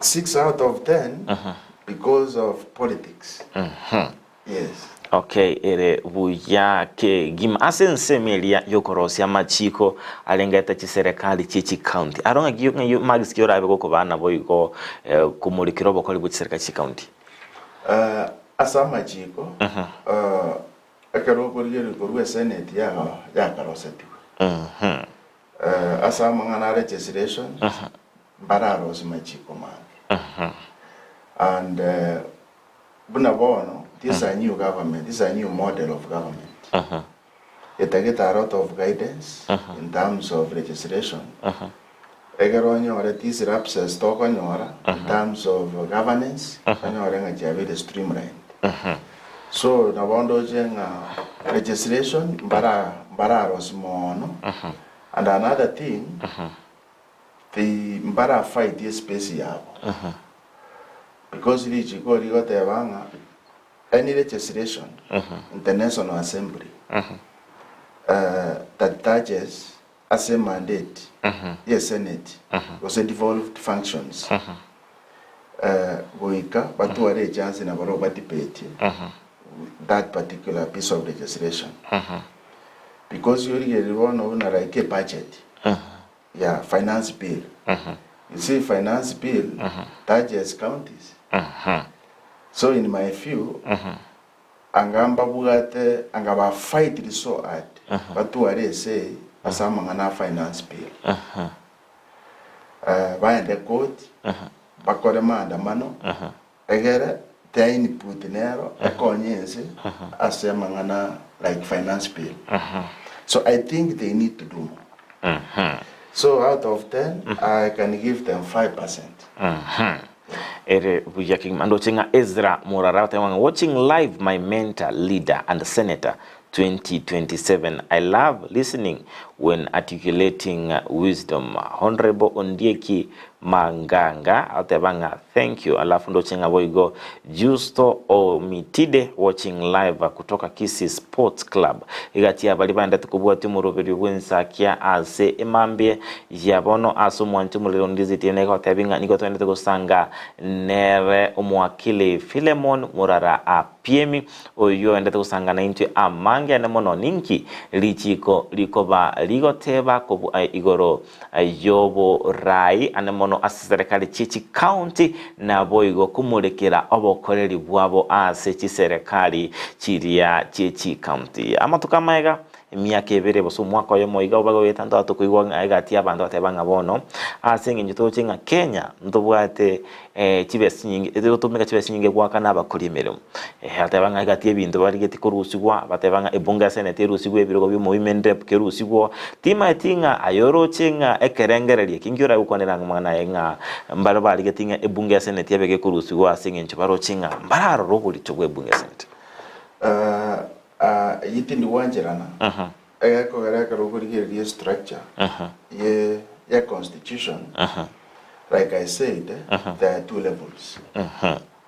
6 out of 10 because of politics. Yes. Okay, ere buya kegima ase ensemo eria yokorosia amachiko arengete chiserekari chie chicounty aro ng'aki ng'ai marks ki orabe gokobaa nabo igo komorikera obokori bwe chiserekari chie chicounty. Ase amachiko ekero okorigereria korwa esenate yakarosetigwe Ase amang'ana a legislation mbararosie machiko mange and buna bono this is a new government, this is a new model of government etagete a lot of guidance in terms of legislation ekero onyore these lapses tokonyora in terms of governance onyore ng'a chiabeire streamlined. So nabo ndoche ng'a legislation mbara mbararosie moono and another thing they mbara fight espace yabo because richiko rigoteba ng'a any legislation in the national assembly that touches ase mandate ye senate gose devolved functions goika batware echance nabarobwo badebate that particular piece of legislation because origereria bono buna like ebudget ya finance bill you see finance bill touches counties so in my view Anga mbabwate, anga ba fightiri so hard batware esei ase amang'ana a finance bill. Baende court, bakore maandamano, egere their input nero ekonye ense ase amang'ana like finance bill. So I think they need to do more. So out of 10, I can give them 5%. Ere buya kegima. Ndoche ng'a Ezra Morara agoteba ng'a watching live my mentor, leader and senator 2027 I love listening when articulating wisdom Honourable Ondieki Manganga agoteba ng'a thank you alafu ndoche ng'a boigo Justo Omitide watching live kutoka Kisii Sports Club egati ya baria baendete kobwatia omoroberio bw'ensakia ase emambia ya bono ase omwancho omorero Ndiziti nigo agotebia ng'a nigo toendete gosanga nere omowakili Philemon Murara Apiemi Oyio oendete gosanga naintwe amange ane mono ninki richiiko rikoba rigoteba kobua igoro y'oboraai ane mono ase chiserekari chie chikaunti naboigo komorekera obokoreri bwabo ase chiserekari chiria chie chikaunti. Amatuko amaega Emiaka ebere gose omwaka oyomo iga obe goeta ntoba tokoigwa ng'a egati y'abanto bateba ng'a bono ase eng'encho toroche ng'a Kenya ntobwate chibesa chinyinge togotumeka chibesa chinyinge goakana abakori emeremo. Bateba ng'a egati y'ebinto barigetie korusigwa, bateba ng'a ebunge ya senate erusigwe, ebirogo bia omowomen rep kerusigwe, timaeti ng'a aye oroche ng'a ekerengererio eke nki oragokwanera ang'e amang'ana aye ng'a mbare barigetie ng'a ebunge ya senate ebe gekorusigwa ase eng'encho baroche ng'a mbararore oborito bwa ebunge ya senate. Eyio tindi gwancherana, egekogera ekero okorigereria estructure ye ye constitution, like I said, there are two levels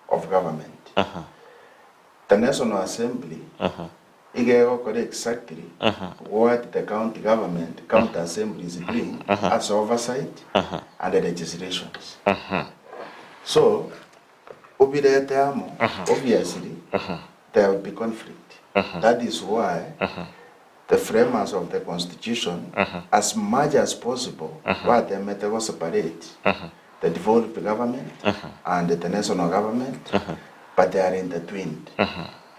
of government. The National Assembly iga egokora exactly what the county government, county assembly is doing as oversight and legislations. So, obirete amo, obviously there will be conflict. That is why the framers of the constitution as much as possible batemete go separate the devolved government and the national government but they are intertwined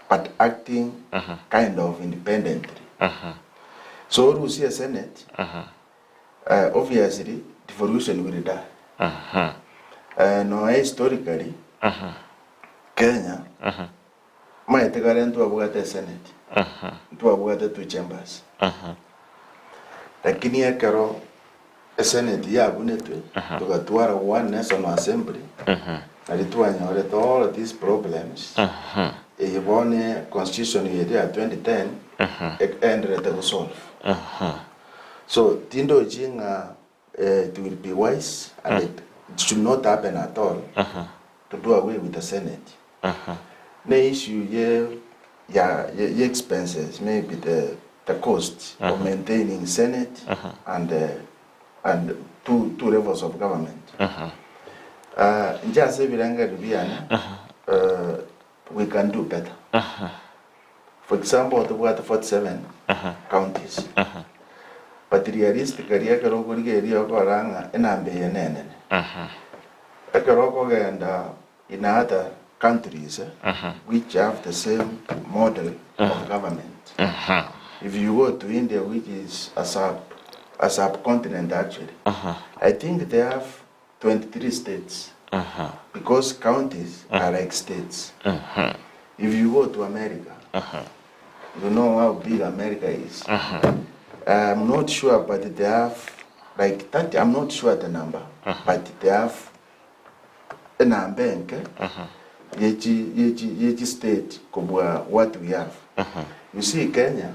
but acting kind of independently. So orusie senate obviously devolution will die. Nonya historically Kenya maete kare ntwabwate esenate, ntwabwate two chambers. Lakini ekero esenate yabunetwe togatwara one national assembly nari twanyorete all these problems eye bono constitution eye ya 2010 eenderete gosolve. So tindochi ng'a it will be wise and it should not happen at all to do away with the senate. Ne issue ye ya ye expenses maybe the the cost of maintaining senate and and two levels of government. Inche ase ebirengererio biane we can do better. For example, tobwate 47 counties. But realistically ekero okorigereria okorora ng'a enamba eye nenene. Ekero okogenda in other countries which have the same model of government. If you go to India which is a sub a subcontinent actually, I think they have 23 states because counties are like states. If you go to America, you know how big America is. I'm not sure, but they have like 30, I'm not sure the number, but they have enamba enke yechi yechi yechi state kobua what we have. You see Kenya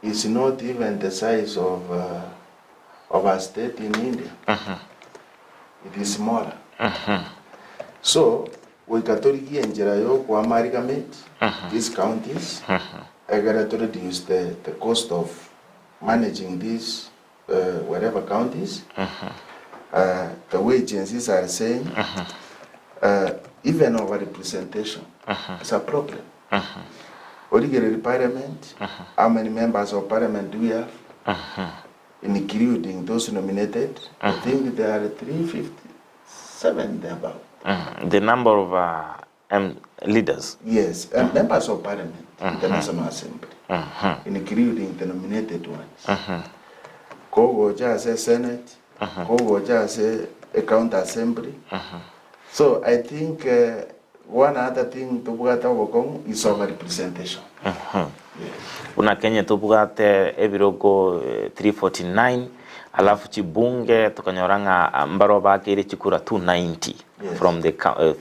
is not even the size of uh, of a state in India. It is smaller. So goika torigie enchera yo amalgamate these counties egere to reduce the cost of managing these whatever counties. The way Gen Zs are saying, even overrepresentation is a problem. Origereria parliament, how many members of parliament do we have? Including those nominated, I think there are 357 thereabout. The number of leaders. Yes, members of parliament in the National Assembly, including the nominated ones. Kogocha ase Senate, kogocha ase County Assembly. So I think one other thing tobwate obokong'u is over representation. Yes. Buna Kenya tobwate ebirogo 349 alafu chibunge tokanyora ng'a mbaro bakeire chikura 290 Yes. from the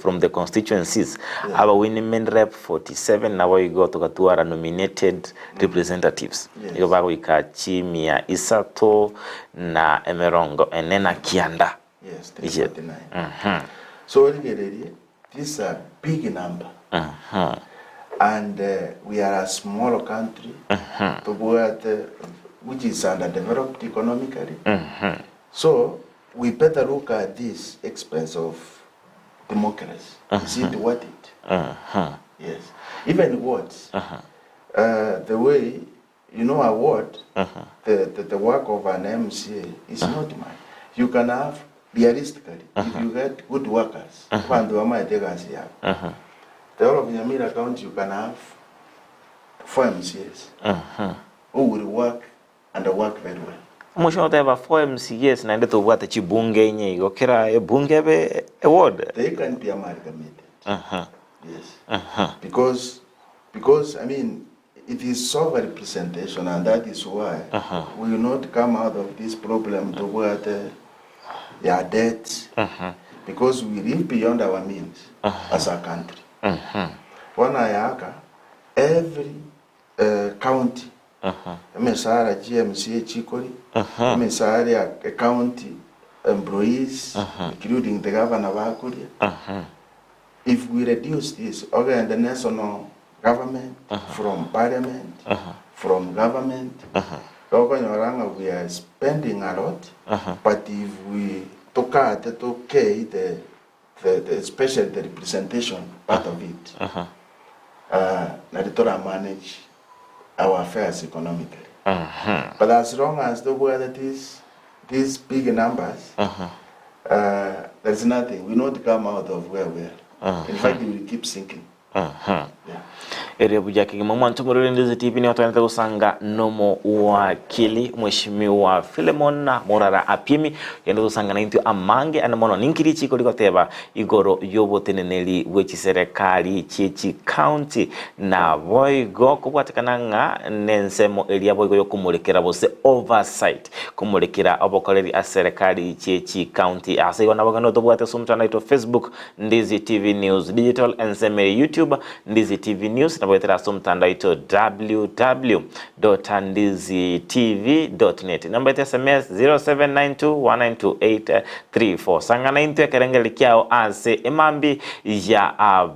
from the constituencies aba women rep 47 nabo igo togatwara nominated representatives Yes. igo bagoika chimia isato na emerongo ene na kianda. Yes, 349. So origererie, this is a big number. And we are a small country, tobwate which is underdeveloped economically. So we better look at this expense of democracy. Is it worth it? Yes. Even wards, the way You know a ward, the, the, the work of an MCA is not much. You can have, realistically, if you get good workers, abanto bamaete egasi yabo, the whole of Nyamira County you can have four MCAs who will work and work very well. Omochie ogoteba four MCAs naende tobwate chibunge inye igo kera ebunge ebe eward. They can be amalgamated. Yes. Because, because I mean, It is so representation and that is why we will not come out of this problem tobwate ya debt because we live beyond our means as a country. Bono ayaka every county emesara chi MCA chikori, emesara ya county employees including the governor bakoria. If we reduce this, ogende national government, from parliament, from government, tokonyora ng'a we are spending a lot, but if we tokate tokei the, the, the especially the representation part of it, nari tora manage our affairs economically. But as long as tobwate these, these big numbers, there is nothing, we not come out of where we are. In fact, we will keep sinking. Yeah. Ere buya kegima omwancho omorweri Ndizi TV nigo togendete gosanga nomowakili Mheshimiwa Philemon Morara Apiemi ogende gosanga naintwe amange ande mono ninki richiko rigoteba igoro y'oboteneneri bwe chiserekari chie chicounty Naboigo kobwatekana ng'a nensemo eria boigo y'okomorekera gose oversight, komorekera obokoreri ase serekari chie chicounty. Ase igo nabo kende tobwate ase omotandao oito Facebook, Ndizi TV News Digital, ensemo ere YouTube, Ndizi TV News, nabo goetera ase omotandao oito www dot ndizi tv dot net. Namba yaito ya sms 0792192834. Sang'ana intwe ekerengererio kiao ase emambi ya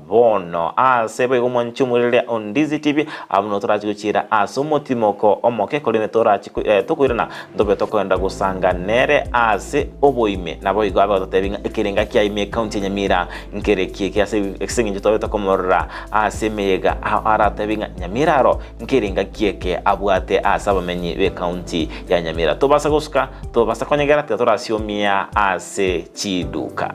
bono. Ase boigo mwanche omorireria o Ndizi TV, abwo nigo torache gochiira ase omotimoko omoke, korende torache tokoirana ntobe tokoenda gosanga nere ase oboime. Naboigo abe agototebia ng'a ekerenga kia ime ekaunti ya Nyamira nkerekie eke ase eng'encho tobe tokomorora ase emeyega aratebie ng'a Nyamira aro Nkerenga ki eke abwate ase abamenyi b'ekaunti ya Nyamira? Tobasa gosuka, tobasa konyegera, tiga torasiomia ase chiduka.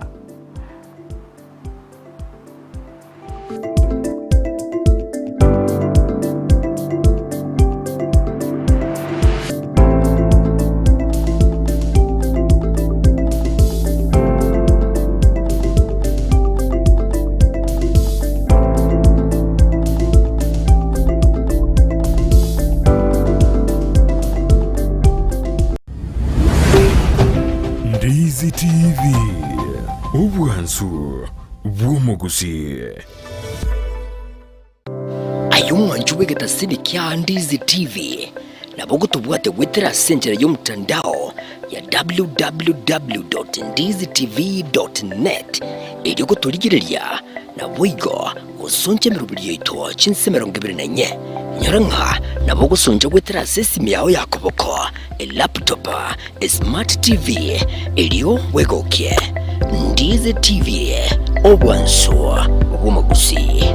Ndizi TV, obwansu bw'omogusii. Aye omwancho bw'egetasini kia Ndizi TV, nabo ogotobwate goetera ase enchera y'omotandao ya www.ndizitv.net erio gotorigereria naboigo gosoncha emeroberi yaito chinse 24. Inyora ng'a nabo ogosoncha goetera ase esimi yao ya koboko, elaptop, esmart TV, erio bwegokie. Ndizi TV, obwansu bw'omogusii.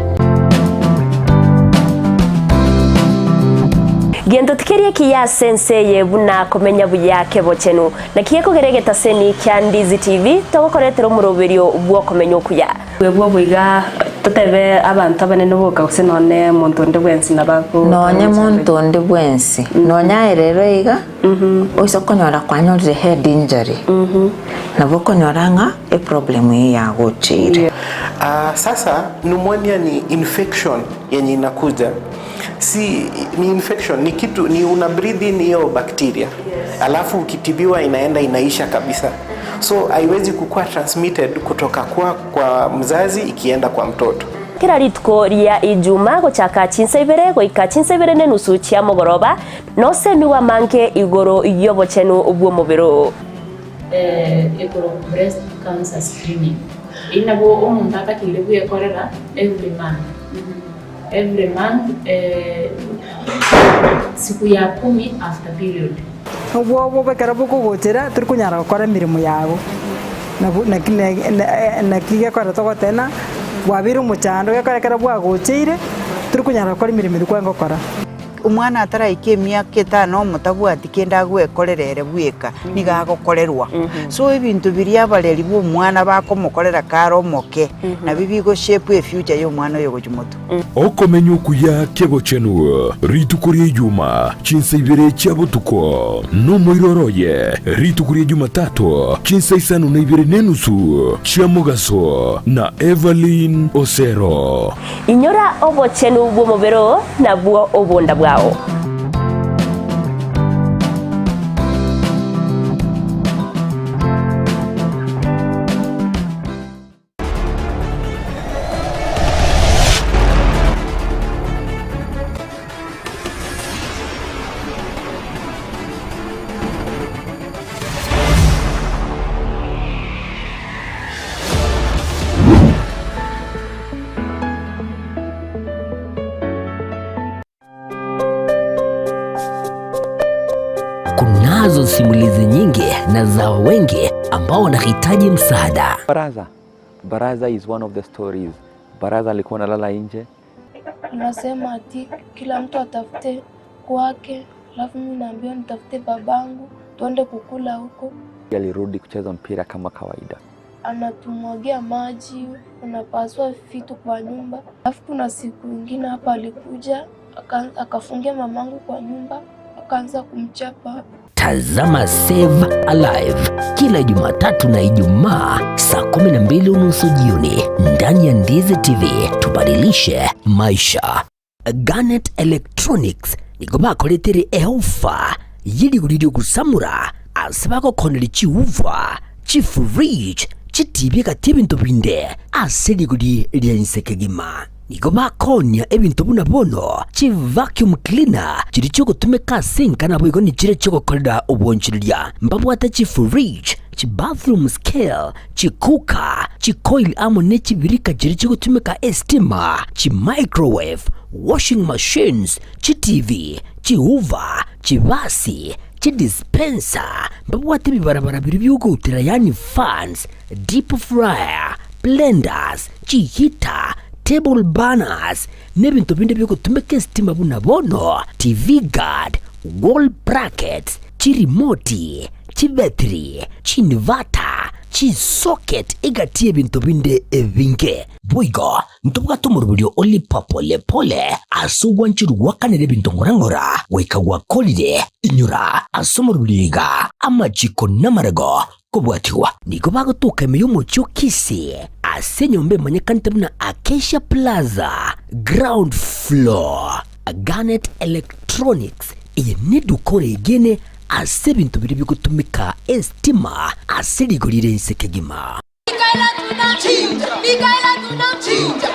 Gento tikeri ekiya ase ense eye buna komenya buya kebochenu. Naki gekogera egetaseni kia Ndizi TV togokoretera omoroberio bw'okomenya okuya. Bwebwo boiga totebe abanto abanene boka gose nonye monto onde bwensi nabo ago Nonye monto onde bwensi, nonye aye rero iga, oise konyora kwanyorire head injury, nabo okonyora ng'a eproblem eye yagocheire. Sasa pneumonia ni infection yenye inakuja si ni infection ni kitu ni una breathe in hiyo bacteria alafu ukitibiwa inaenda inaisha kabisa so haiwezi kukua transmitted kutoka kwa, kwa mzazi ikienda kwa mtoto. Kera rituko ria Ijuma gochaka chinsa ibere goika chinsa ibere nenusu chia mogoroba, nosemigwe amange igoro y'obochenu bw'omobere oo. Ekorokwa breast cancer screening. Eyio nabo omonto atakeire bwekorera every month, every month siku ya kumi after period. Obwoba ekero bokogochera tori konyara gokora emeremo yago, nabo naki naki gekogera togoteba ng'a bwabeire omochando gekogera ekero bwagocheire tori konyara gokora emeremo eria kwarenge gokora. Omwana ataraika emiaka etano omotabwati kende agwekorera ere bweka, nigo agokorerwa. So ebinto biria abareri ba omwana bakomokorera kare omoke, nabio bigo shape efuture ya omwana oyo gochia motwe. Okomenya okuya kebochenu rituko ria Ijuma, chinsa ibere chia botuko, nomoiroro oye rituko ria Jumatato, chinsa isano na ibere nenusu chia mogaso, na Evelyn Osero. Inyora obochenu bw'omobere oo, nabwo obonda bwao. Kunazo simulizi nyingi na za wengi ambao wanahitaji msaada. Baraza. Baraza is one of the stories. Baraza alikuwa analala nje. Anasema ati kila mtu atafute kwake, alafu mimi naambiwa nitafute babangu tuende kukula huko. Alirudi kucheza mpira kama kawaida. Anatumwagia maji, unapasua vitu kwa nyumba. Alafu kuna siku ingine hapa alikuja akafungia mamangu kwa nyumba akaanza kumchapa. Tazama Save Alive kila Jumatatu na Ijumaa saa 12:30 jioni ndani ya Ndizi TV. Tubadilishe maisha. Garnet Electronics nigo bakoretere eofa ye rigori riogosamora ase bagokoneria chiuva, chifridge, chitibi egati ebinto binde ase rigori ria inse kegima. Nigo bakonia ebinto buna bono chivacuum cleaner chiria chiogotumeka ase enka naboigo nichiria chiogokorera obwanchereria. Mbabwate chifridge, chibathroom scale, chicooker, chicoil amo ne chibirika chiria chigotumeka estima, chimicrowave, washing machines, chiTV, chihoover, chibasi, chidispenser, mbabwate ebibarabara biria biogoutera yaani fans, deep fryer, blenders, chiheater, table burners, na ebinto binde biogotumeka estima buna bono TV guard, wall brackets, chirimoti, chibetiri, chiinverter, chisocket egati y'ebinto binde ebinge. Boigo ntobwate omoroberio o Lipa Pole Pole ase ogwancherwa gwakanera ebinto ng'ora ng'ora goika gwakorire. Inyora ase omoroberio iga amachiko namarego kobwatigwa. Nigo bagotoka ime y'omochie o Kisii ase enyomba emanyekanete buna Acacia Plaza, ground floor. Garnet Electronics, eye neduka oregene ase ebinto biria bigotumeka estima ase rigori rire inse kegima.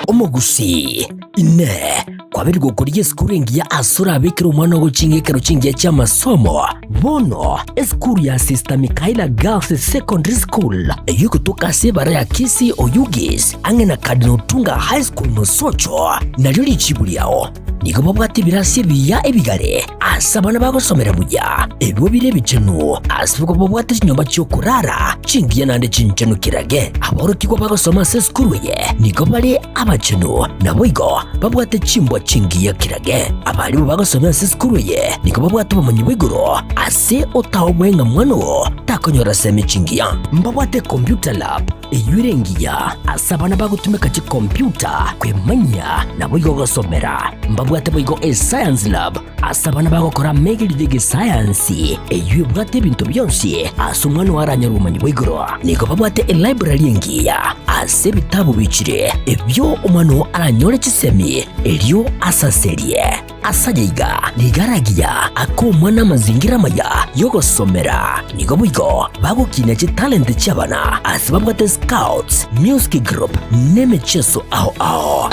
Omogusii, Inee! Kwabeire gokorigia esukuru engiya ase orabekere omwana ogo ching'ekero chingiya chi'amasomo? Bono, esukuru ya Sister Michaela Girls Secondary School, eyio egotoka ase ebara ya Kisii Oyugis, ang'e na Cardinal Otunga High School Mosocho, nario richibu riao. Nigo babwate ebirasi ebiya ebigare ase abana bagosomera buya, ebio bire ebichenu, ase igo babwate chinyomba chi'okorara chingiya naende chinchenu kirage. Aborokigwa bagosoma ase esukuru eye nigo bare abachenu, naboigo babwate chimbwa chingiya kirage. Abarimu bagosomera ase esukuru eye nigo babwate obomanyi bwa igoro ase otaoboe ng'a mwana oo takonyora semi chingiya. Mbabwate computer lab eyio ere engiya ase abana bagotumeka chikompyuta kwemanyia naboigo gosomera. Mbabwate boigo escience lab ase abana bagokora amegerio y'egesayansi eyio ebwate ebinto bionsi ase omwana oo aranyore obomanyi bwa igoro. Nigo babwate elibrary engiya ase ebitabu bichire ebio omwana oo aranyore chisemi erio asaserie. Ase aya iga nigo aragiya ake omwana amazingira amaya y'ogosomera. Nigo boigo bagokinia chitalenti chi'abana ase babwate scouts, music group, n'emecheso ao ao.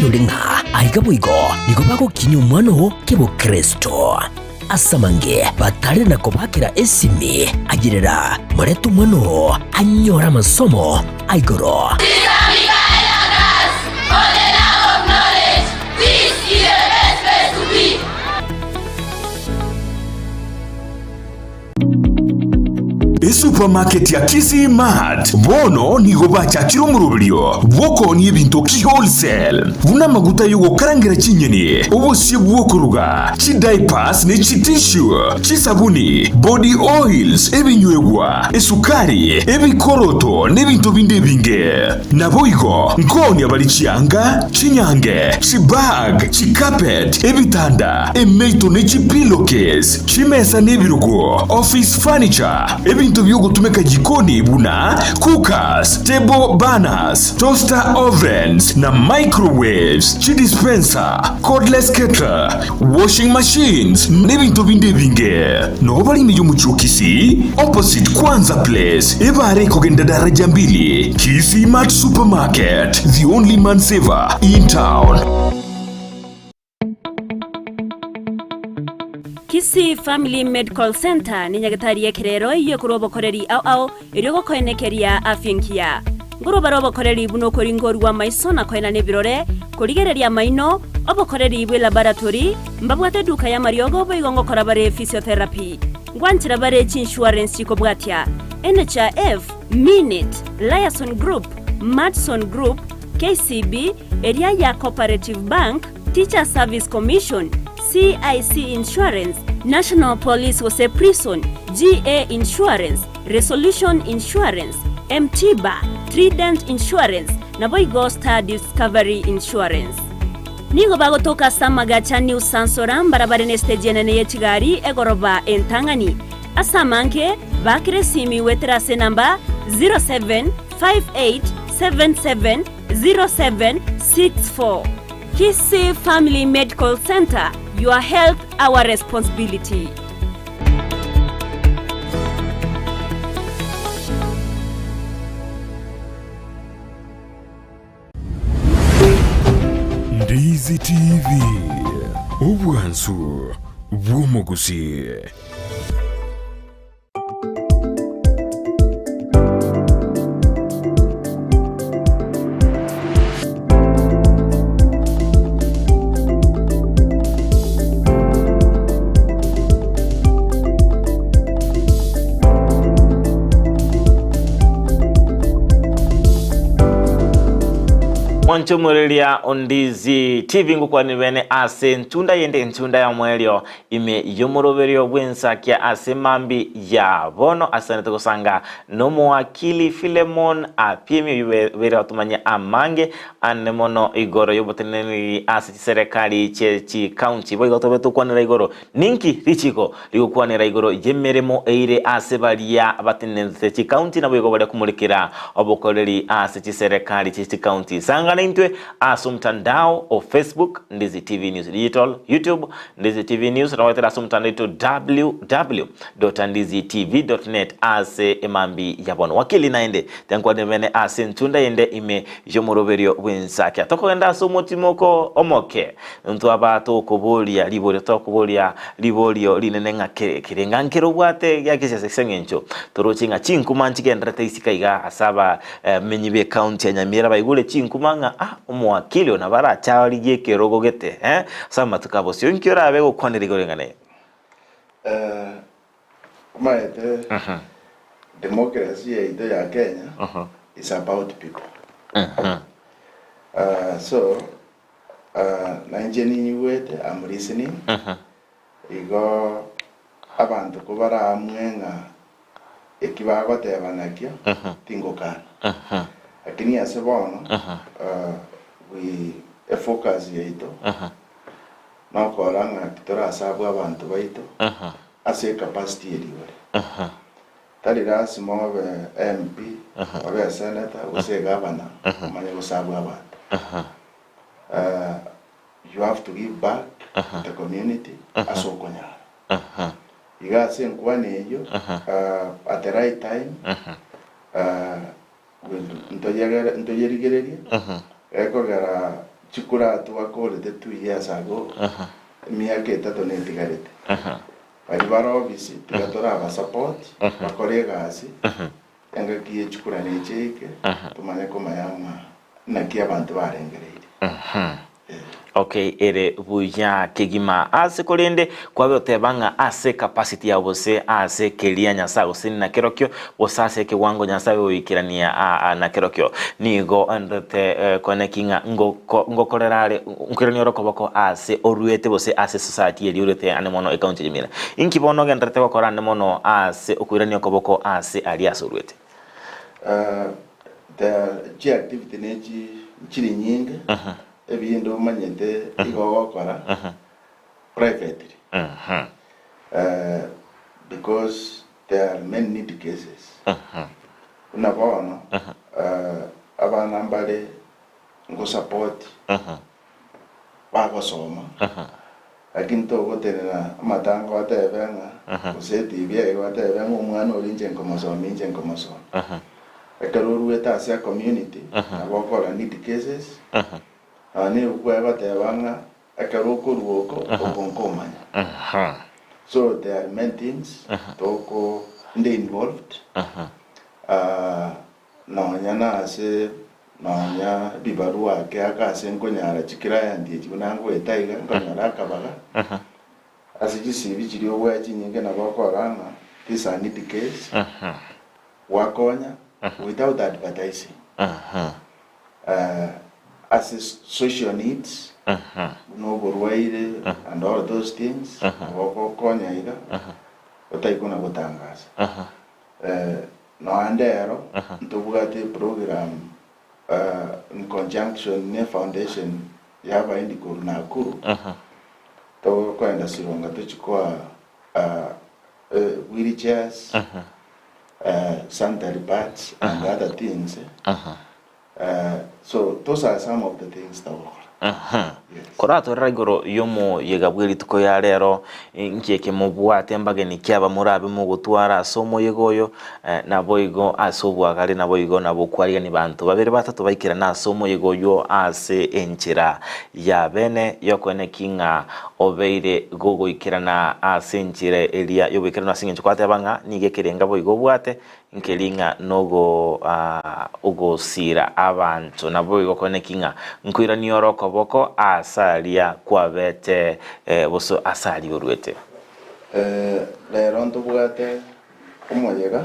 Onyore ng'a aiga boigo nigo bagokinyia omwana oo kebokristo. Ase amange batare na kobakera esimi, ayerera, morete omwana oo anyore amasomo a igoro. Esupamaketi ya Kisii Mart bono nigo bachakire omoroberio bw'okoonia ebinto ki-wholesale, buna amaguta y'ogokarangera chinyeni, obosie bw'okoruga, chidiapers ne chitissue, chisabuni, body oils, ebinywegwa, esukari, ebikoroto na ebinto binde ebinge. Naboigo nkoonia bare chianga, chinyange, chibag, chicarpet, ebitanda, emeito ne chipillowcase. Chimesa na ebirogo, office furniture, ebinto bi'ogotumeka jikoni buna cookers, table burners, toaster ovens na microwaves, chidispenser, cordless kettle, washing machines, n'ebinto binde ebinge. Noo bare ime y'omochie o Kisii, opposite Kwanza Place, ebare ekogenda daraja mbili, Kisii Mart Supermarket, the only man saver in town. Kisii Family Medical Centre ne nyagetari y'ekerero eyio ekorwa obokoreri ao ao erio gokoenekeria afya engiya. Nkorwa bare obokoreri buna okoringorwa amaiso na koenana ebirore, korigereria amaino, obokoreri bwe laboratory, mbabwate eduka y'amariogo boigo ngokora bare physiotherapy. Ngwanchera bare chiinsurance chikobwatia, NHIF, Minit, Liason Group, Madison Group, KCB, eria ya Cooperative Bank, Teachers Service Commission, CIC Insurance, National Police gose Prison, GA Insurance, Resolution Insurance, M-Tiba, Trident Insurance, naboigo Star Discovery Insurance. Nigo bagotoka ase amagacha New Sansora mbarabare nesiteji enene ye chigari egoroba entang'ani. Ase amange, baakera esimi goetera ase enamba 0758770764. Kisii Family Medical Centre, your health our responsibility. Ndizi TV, obwansu bw'omogusii. Mwanche omoreria Ondizi TV ngokwanire bene ase entunda yende entunda ya moerio ime y'omoroberio bw'ensakia ase mambi ya bono asanete gosanga nomowakili Philemon Apiemi oyio bere otomanye amange ane mono igoro y'oboteneneri ase chiserekari chie chikaunti boigo tobe tokwanera igoro ninki richiko rigokwanera igoro y'emeremo eire ase baria batenenete chikaunti naboigo baria komorekera obokoreri ase chiserekari chie chikaunti sangana intwe ase omotandao o Facebook Ndizi TV News Digital YouTube Ndizi TV News na goetera ase omotandao oito www.ndizitv.net ase emambi ya bono. Wakili naende tenkwanire bene ase entunda ende ime y'omoroberio bw'ensakia. Tokogenda ase omotimoko omoke ntwaba tokoboria riborio tokoboria riborio rinene ng'a kere kere ng'a nkere obwate gia gesiasa ase eng'encho toroche ng'a chinkuma nchigendererete isiko iga ase aba Abamenyi b'ecounty ya Nyamira baigure chinkuma ng'a ah omowakili oyo nabo arache arigie ekerogo gete eh ase amatuko a bosio. Inki orabe gokwanera igoro ring'ana eri? Eh, omanyete democracy yaito ya Kenya is about people. Ah, so ah, nainche ninyigwete I'm listening Igo abanto kobaramue ng'a eki bagoteba nakio, tingokana. Lakini ase bono, we efocus yaito nokora ng'a titorasabwe abanto baito ase ecapacity eria ore. Tari lasima obe MP, obe esenator, gose egavana omanye gosabwa abanto. You have to give back to the community ase okonyara. Iga ase enkwana eyio at the right time will ntoyegere ntoyerigererie ekogera. Chikura twakorete 2 years ago, emiaka etato netigarete. Bari bare ofisi tiga toraba support bakore egasi engaki ye chikura necheike tumanye komanya ng'a naki abanto barengereire. Okay, ere buya kegima. Ase korende kwabe oteba ng'a ase capacity yao gose ase keria Nyasaye gose na kerokio gose ase ekewango Nyasaye goikerania na kerokio nigo ndete koeneki ng'a ngokorera are nkoirania ore okoboko ase oruete gose ase society eria oruete ande mono ecounty ya Nyamira. Inki bono ogendererete gokora ande mono ase okoirania okoboko ase aria ase oruete? The chiactivity nechi chiri nyinge ebinde omanyete igo ogokora privately because there are many need cases. Buna bono abana mbare ngosupport bagosoma lakini togotenena amatanga otebe ng'a gose eTV eye otebe ng'a omwana oria inche nkomosomia inche nkomosomia. Ekero oruete ase ecommunity nabo okora need cases nonya na ebuku egoteba ng'a ekero okorwa oko oko nkomanya. So there are many things toko inde involved nonya na ase nonya ebibarua ake ake ase nkonyara chiclient echi buna ngoeta iga nkonyora akabaga ase chisibi chiria obwaye chinyinge nabo okora ng'a this a need case gwakonya without advertising ase social needs buna oborwaire and all those things nabo ogokonya iga otaikona gotangasa. Nonya ndero ntobwate eprogram in conjunction ne foundation ya abaendi korwa Nakuru togokoenda Sironga tochi koa wheel chairs, sanitary pads and other things. So those are some of the things togokora. Koratorera igoro y'omoyega bw'erituko ya rero, inki eke mobwate mbageni ki aba morabe mogotwara ase omoyega oyo, naboigo ase obwagare naboigo nabo okwarigania banto babere batato baikerane ase omoyega oywo ase enchera ya bene y'okoeneki ng'a obeire gogoikerana ase enchera eria y'oboikeranu ase eng'encho kwateba ng'a nigo ekerenga boigo obwate Nkeri ng'a nogo ogosiira abanto, naboigo kore ki ng'a nkoirania ore okoboko aase aria kwabete boso ase aria oruete. Rero ntobwate omoyega,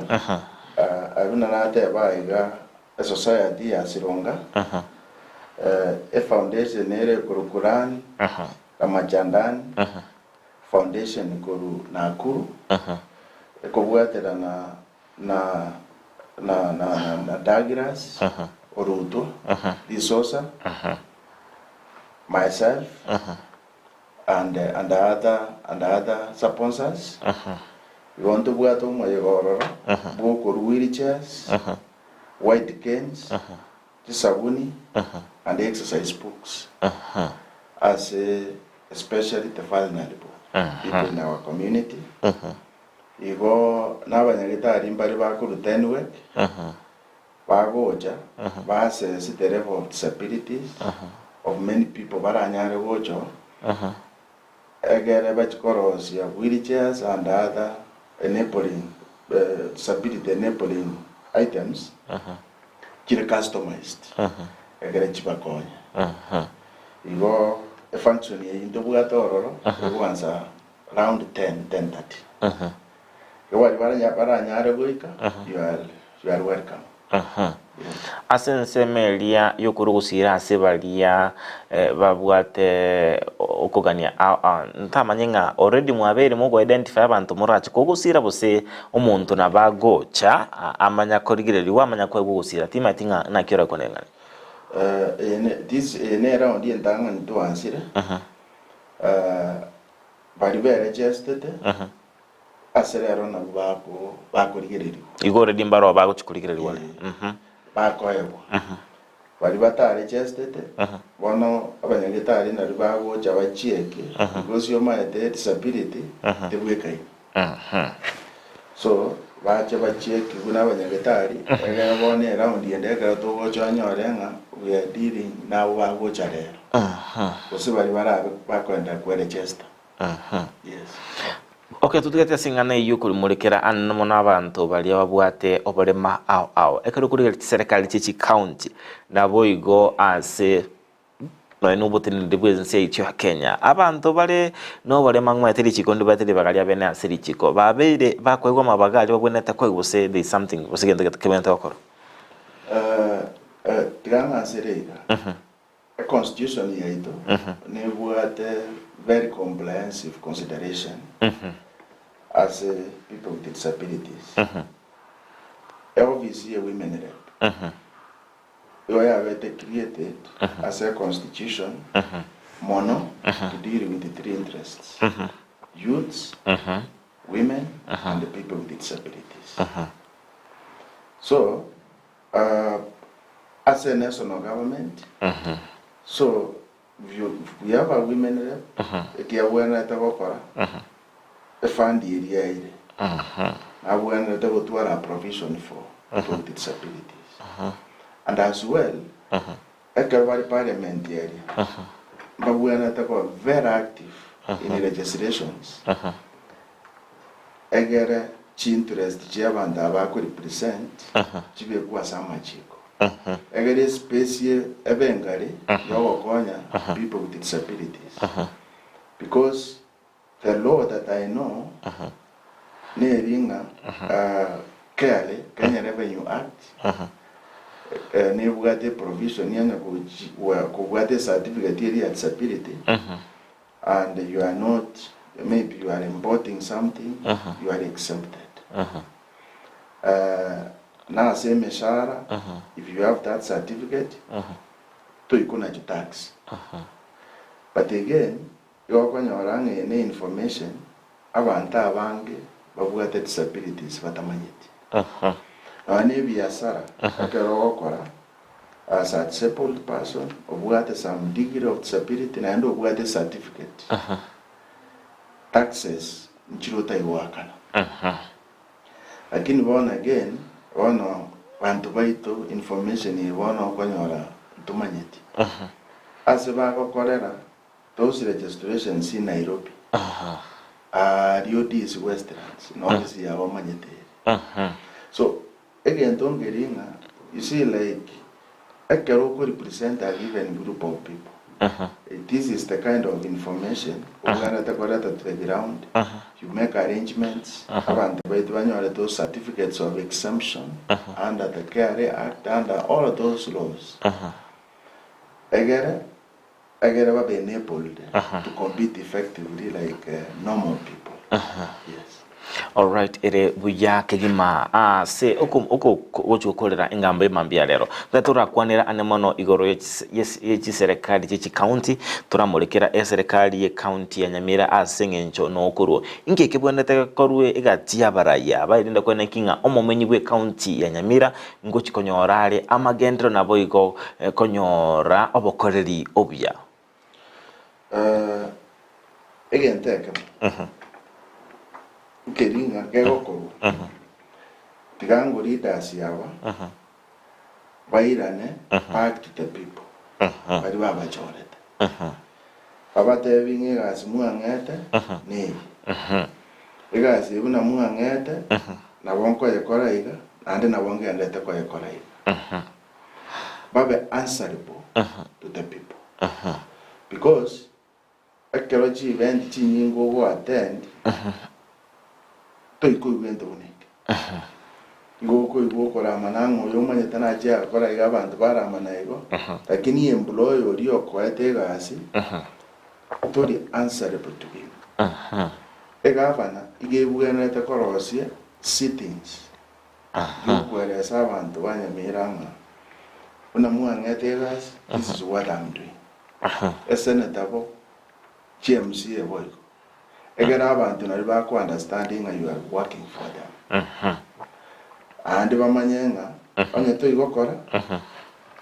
abwo naratebe aiga esociety ya Sironga, efoundation ere ekorokwa Rani Ramachandani Foundation korwa Nakuru, ekobwaterana na na na na Douglas Oruto Risosa, myself and and other and other sponsors. Igo ntobwate omoyega ororo bwokorwa wheelchairs, white canes, chisabuni and exercise books ase especially the vulnerable people in our community. Igo nabanyagitari mbare bakoruta NWEC bagocha ba assess the level of disabilities of many people baranyare gocha oo egere bachikorosia wheelchairs and other enabling disability enabling items chire customized egere chibakonye. Igo efunction eyio ntobwate ororo egoansa round 10 10:30. Igo baria baranyare goika you are welcome. Ase ensemo eria y'okorwa ogosiira ase baria babwate okogania ntamanye ng'a already mwabeire mogo identify abanto morache kogosiira gose omonto nabo agocha amanya korigereriwa amanya koegwa ogosiira timanyeti ng'a naki orakwane ng'ani. This eye ne eround entang'ani twansire baria beregestete ase rero nabwo bako bakorigereriwa. Igo already mbaroo bagochia korigereriwa ore. Bakoegwa. Baria bataregestete bono abanyagetari nario bagocha bachieke because omaete disability tebwekaini. So bache bachiekigwe na abanyagetari egere bono eround ende ekero togocha onyore ng'a we are dealing nabo bagocha rero. Gose baria barabe bakoenderea kweregister. Yes. Okay, totigete ase eng'ana eyio okorimorikera ande mono abanto baria babwate oborema ao ao. Ekero okorigereria chiserekari chie chicounty, naboigo ase nonya na oboteneneri bw'ense yaito ya Kenya, abanto bare noborema ng'maete richiko ndibate ribaga ria bene ase richiko, babeire bakoegwa amabaga aria babwenerete koegwa gose there is something gose egento kebwenerete gokorwa. Tiga ng'ansere iga. Econstitution yaito nebwate very comprehensive consideration ase people with disabilities. Eofisi ye women rep igo yabete created ase econstitution mono to deal with the three interests, youths, women and the people with disabilities. So Ase national government, so we have a women rep, ekiabwenerete gokora, efund eria ere, nabwenerete gotwara a provision for people with disabilities. And as well, ekero bare parliament eria, mbabwenerete koba very active in legislations, Egere chiinterest chi'abanto aba bakorepresent chibekwe ase amachiko. Egere espace ebe engare yogokonya people with disabilities. Because the law that I know neri ng'a KRA, Kenya Revenue Act, nebwate eprovision onye kobwate ecertificate eria ya disability, and you are not maybe you are importing something you are exempted na ase emeshahara if you have that certificate toikonachi tax but again igo okonyora ng'a eye ne information abanto abange babwate disabilities batamanyeti nonya na ebiasara ekero ogokora As a disabled person, obwate some degree of disability naende obwate certificate, taxes nchire otaigoakana. Lakini bono again, bono banto baito information eye bono okonyora ntomanyeti. Ase bagokorera those registrations in Nairobi, aaria ODC Westlands, na office yabo omanyete ere. So Egento nkeri ng'a you see like ekero oko represent a given group of people, this is the kind of information obwenerete koreta to the ground, you make arrangements, abanto baito banyore those certificates of exemption under the KRA Act, under all those laws, egere egere babe enabled to compete effectively like normal people. Yes. Alright, ere buya kegima ase oko oko gochi gokorera engambo y'emambia ya rero. Totari torakwanera ane mono igoro ye chis- yes- ye chiserekari chie chikaunti, toramorekera eserekari ye county ya Nyamira ase eng'encho nokorwo. Inki ekebwenerete gekorwe egati y'abarayia baerinde koeneki ng'a omomenyi bw'ecounty ya Nyamira Ngochia konyora are amagenderero naboigo konyora obokoreri obuya. Egento ekemo nkeri ng'a kegokorwa, tiga ngo leaders aba bairane back to the people baria babachorete, babatebi ng'a egasi mwang'ete neye, egasi eye buna mwang'ete nabo nkoyekora iga, naende nabo ngenderete koyekora iga. Babe answerable to the people. Because ekero chievent chinyinge ogo attend, toikoigwa gento buna eke. Igo okoigwa okoramana ng'a oyo omanyete nachie agakora iga abanto baramana igo, lakini employer oria okoete egasi, tori answerable to him. Egavana iga ebwenerete korosia sittings giokweresa abanto ba Nyamira ng'a buna mwang'ete egasi, this is what I'm doing. Esenator bo, chi MCA boigo. Ekero abanto nario bako understand ng'a you are working for them. Aande bamanye ng'a onye toigokora,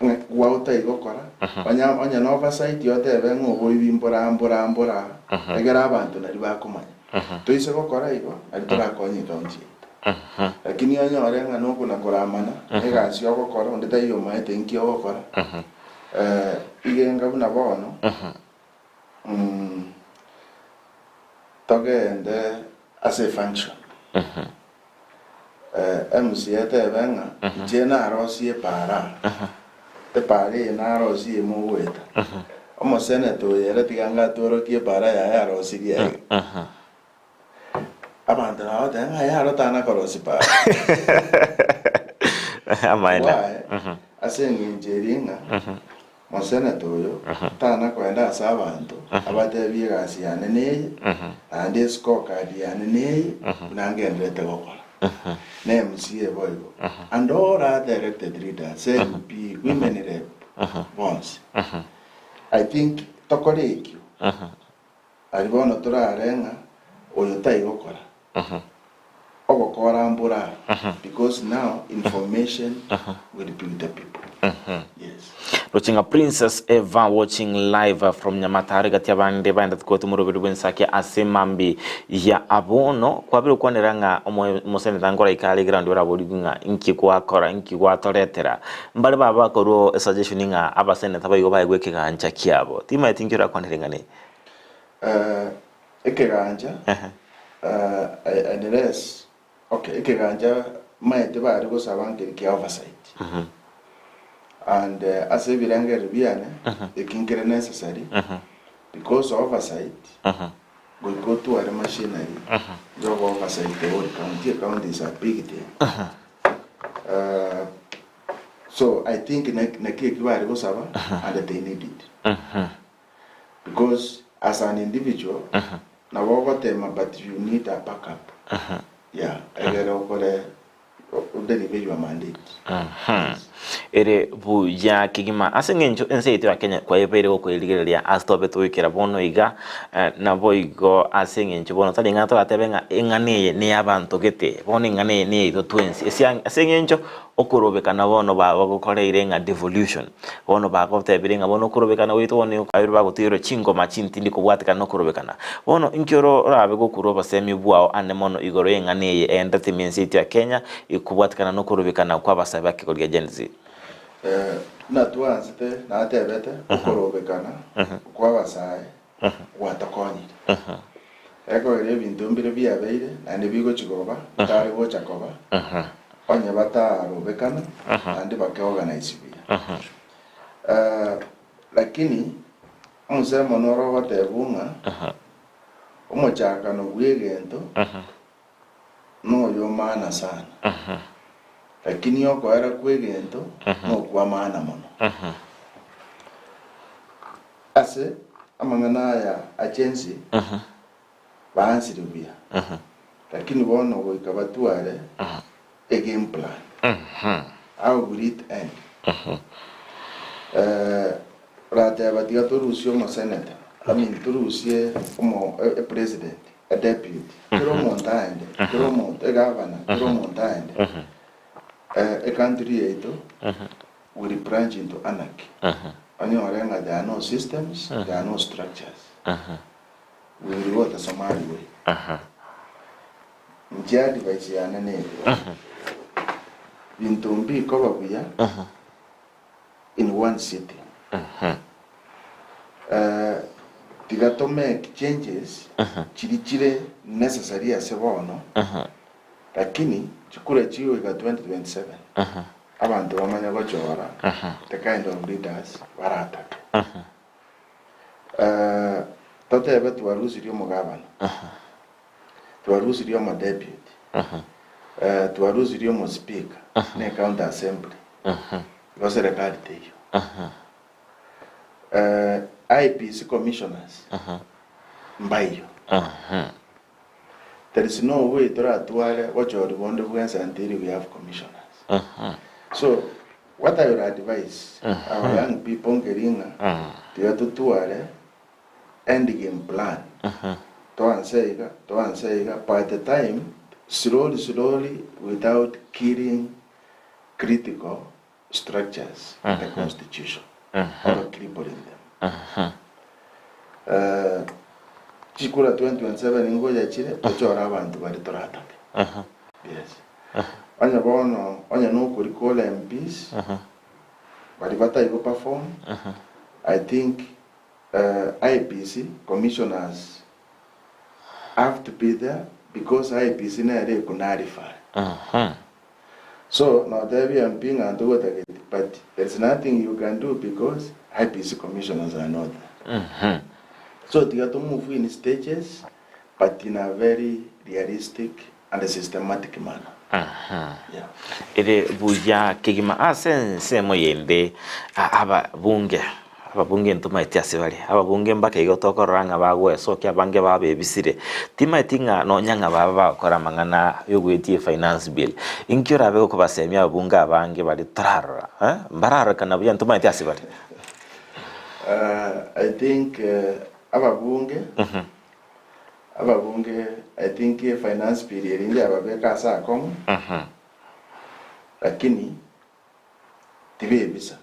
ng'a gwa otaigokora, onye onye na oversight otebe ng'a oboibi mbora mbora mbora, ekero abanto nario bakomanya. Toise gokora igo, nario torakonye ecounty yaito. Lakini onyore ng'a nokona koramana, egasi ogokora, onde taiyo omaete inki ogokora. Eh, igenga buna bono, mm, togende ase efunction. Eh, MC etebe ng'a inche narosie epara, epara eye narosie mogoeta. Omoseneta oyo ere tiga ngatworokie epara yaye arosirie iga. Abanto nabo bagoteba ng'a yaro tana korosia para. Amaene. Why? Ase eng'encho eria ng'a moseneta oyo tana koenda ase abanto abatebie egasi yane neye, naende escorecard yane neye buna ngenderete gokora. Na MCA boigo. And all other elected leaders, MP, women rep, bonsi. I think tokore ekio. Aria bono torare ng'a oyo taigokora ogokora mbora because now information will be with the people. Yes. Roche ng'a Princess Eva watching live from Nyamatare gati abande baendete kweta omoroberi bw'ensake ase mambi ya abono kwabire okwanera ng'a omoseneta nkoraika are ground oraborigwe ng'a inki gwakora inki gwatoretera mbare baba bakorwa esuggestion ng'a abaseneta baigo baegwe ekegancha kiabo timaeti inki orakwanere ng'a ne Eh, ekegancha eh, unless okay ekegancha maete bare gosaba nkeri kia oversight and eh, ase ebirengererio biane eki nkere necessary because oversight goika otware machinery yogo oversight the whole county, ecounty is a big thing Eh, so I think naki eki bare gosaba and they need it. Because as an individual nabo ogotema but you need a back up yeah egere okore odeliver your mandate. Ere buya kegima ase eng'encho ense yaito ya Kenya kwaebeire gokoerigereria ase tobe togoikera bono iga eh, naboigo ase eng'encho bono tari ng'a toratebe ng'a eng'ana eye neyabanto gete bono eng'ana eye neyaito twensi ase ase eng'encho Okorobekana bono bagokoreire ng'a devolution. Bono bagotebire ng'a bono okorobekana gwaito bono nigo kwabeire bagotigerwa chingoma chintindi kobwatekana nokorobekana. Bono inki oro orabe gokurwa obosemi bwao ande mono igoro y'eng'ana eye egenderete ime ense yaito ya Kenya kobwatekana nokorobekana kwa abasae ba kegori gia Gen Z? Buna twansete natebete okorobekana kwa abasae gwatokonyire. Ekogera ebinto mbire biabeire naende bigochia koba, bitare gocha koba, onye batarobekana naende bake organize buya. Lakini omosemo noro ogotebwa ng'a omochakano bw'egento noyo maana sana, lakini okoera kw'egento nokwa maana mono. Ase amang'ana aya a Gen-Z baansire buya, lakini bono goika batware a game plan. How will it end? Orateba tiga torusie omosenator, I mean torusie omo e president, e deputy, kera omonto aende, kera omonto, e governor, kera omonto aende. E country yaito will branch into anarchy. Onyore ng'a there are no systems, there are no structures. We will go the Somali way. Inche advice yane neye, binto mbikoba buya in one sitting. Eh, tiga to make changes chiri chire necessary ase bono, lakini chikura chigoika 2027 Abanto bamanye gochora the kind of leaders baratake. Totebe twarusirie omogabana, twarusirie omodeputy, twarusirie omospeaker ne county assembly, igo serikali teiyo. IEBC commissioners mbaiyo. There is no way toratware bochori bonde bwensi until we have commissioners. So what I will advise our young people nkeri ng'a tiga totware end game plan. Toanse iga, toanse iga, by the time slowly slowly without killing critical structures in the constitution or crippling them. Eh, chikura 2027 ngocha chire tochore abanto baria toratake. Yes. Onye bono onye nokori call MPs. Baria batari go perform, I think IEBC commissioners have to be there because IEBC nere eko nullify. So notebia MP ng'a ntogotageti but there is nothing you can do because IEBC commissioners are not there. So tiga to move in stages but in a very realistic and systematic manner. Yeah. Ere buya kegima ase ensemo yende ababunge ababunge ntomaeti ase bare ababunge mpaka igo tokorora ng'a bagwesokia abange babebisire timaeti ng'a nonya ng'a baba bagokora amang'ana yogoetia efinance bill inki orabe gokobasemia ababunge abange baria torarora eh mbararorekana buya ntomaeti ase bare. I think ababunge Ababunge I think finance bill eri njababeka ase akong'u lakini tibebisa.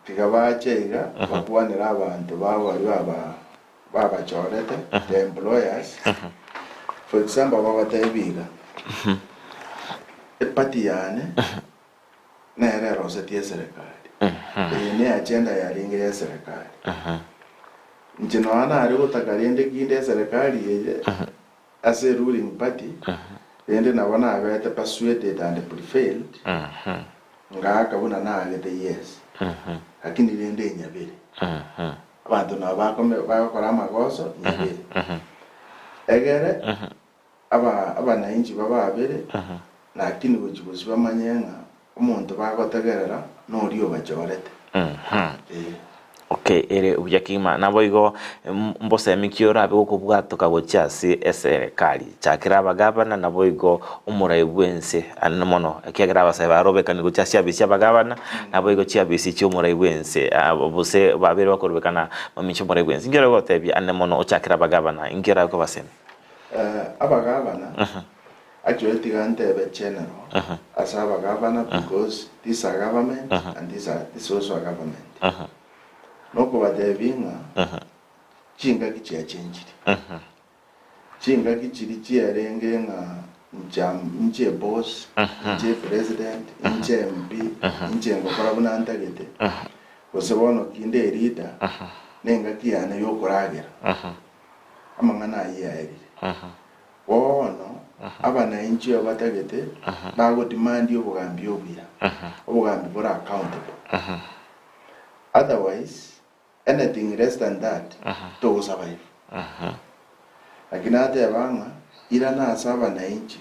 Tiga bache iga bakwanere abanto babo baria baba babachorete the employers. For example babatebi iga, eparty yane nere erosetie eserekari, eye ne agenda yarenge ya eserekari. Inche nonya nare gotaka rende kinde eserekari eye ase ruling party, rende nabo nabete persuaded and prevailed, ngaaka buna naagete yes, lakini rende enyabere. Abanto nabo bakome bagokora amagoso nyabere. Egere aba abanainchi bababere, lakini gochia gosio bamanye ng'a omonto bagotegerera noria obachorete. Ee. Okay, ere buya kegima. Naboigo mbosemi ki orabe gokobwatoka gochia ase eserekari? Chakera abagavana naboigo omorai bw'ense ande mono, ekiagera abasae barobekani gochia ase chiabisi chi'abagavana, naboigo chiabisi chi'omorai bw'ense gose babere bakorobekana mamincha omorai bw'ense. Inki orabe gotebia ande mono ochakere abagavana, inki orabe kobasemi? Abagavana, actually tiga ntebe general ase abagavana because this a government and this a this also a government. Nokobatebia ng'a chingaki chiachenchiri. Chingaki chiria chiarenge ng'a ncha inche boss, inche president, inche MP, inche ngokora buna ntagete, gose bono kinde eleader, nengaki yane yokoragera. Amang'ana ayio aerire. Bono abanainchi abatagete bagodemand obogambi obuya, obogambi bore accountable. Otherwise anything less than that togosurvive. Lakini nateba ng'a irana ase abanainchi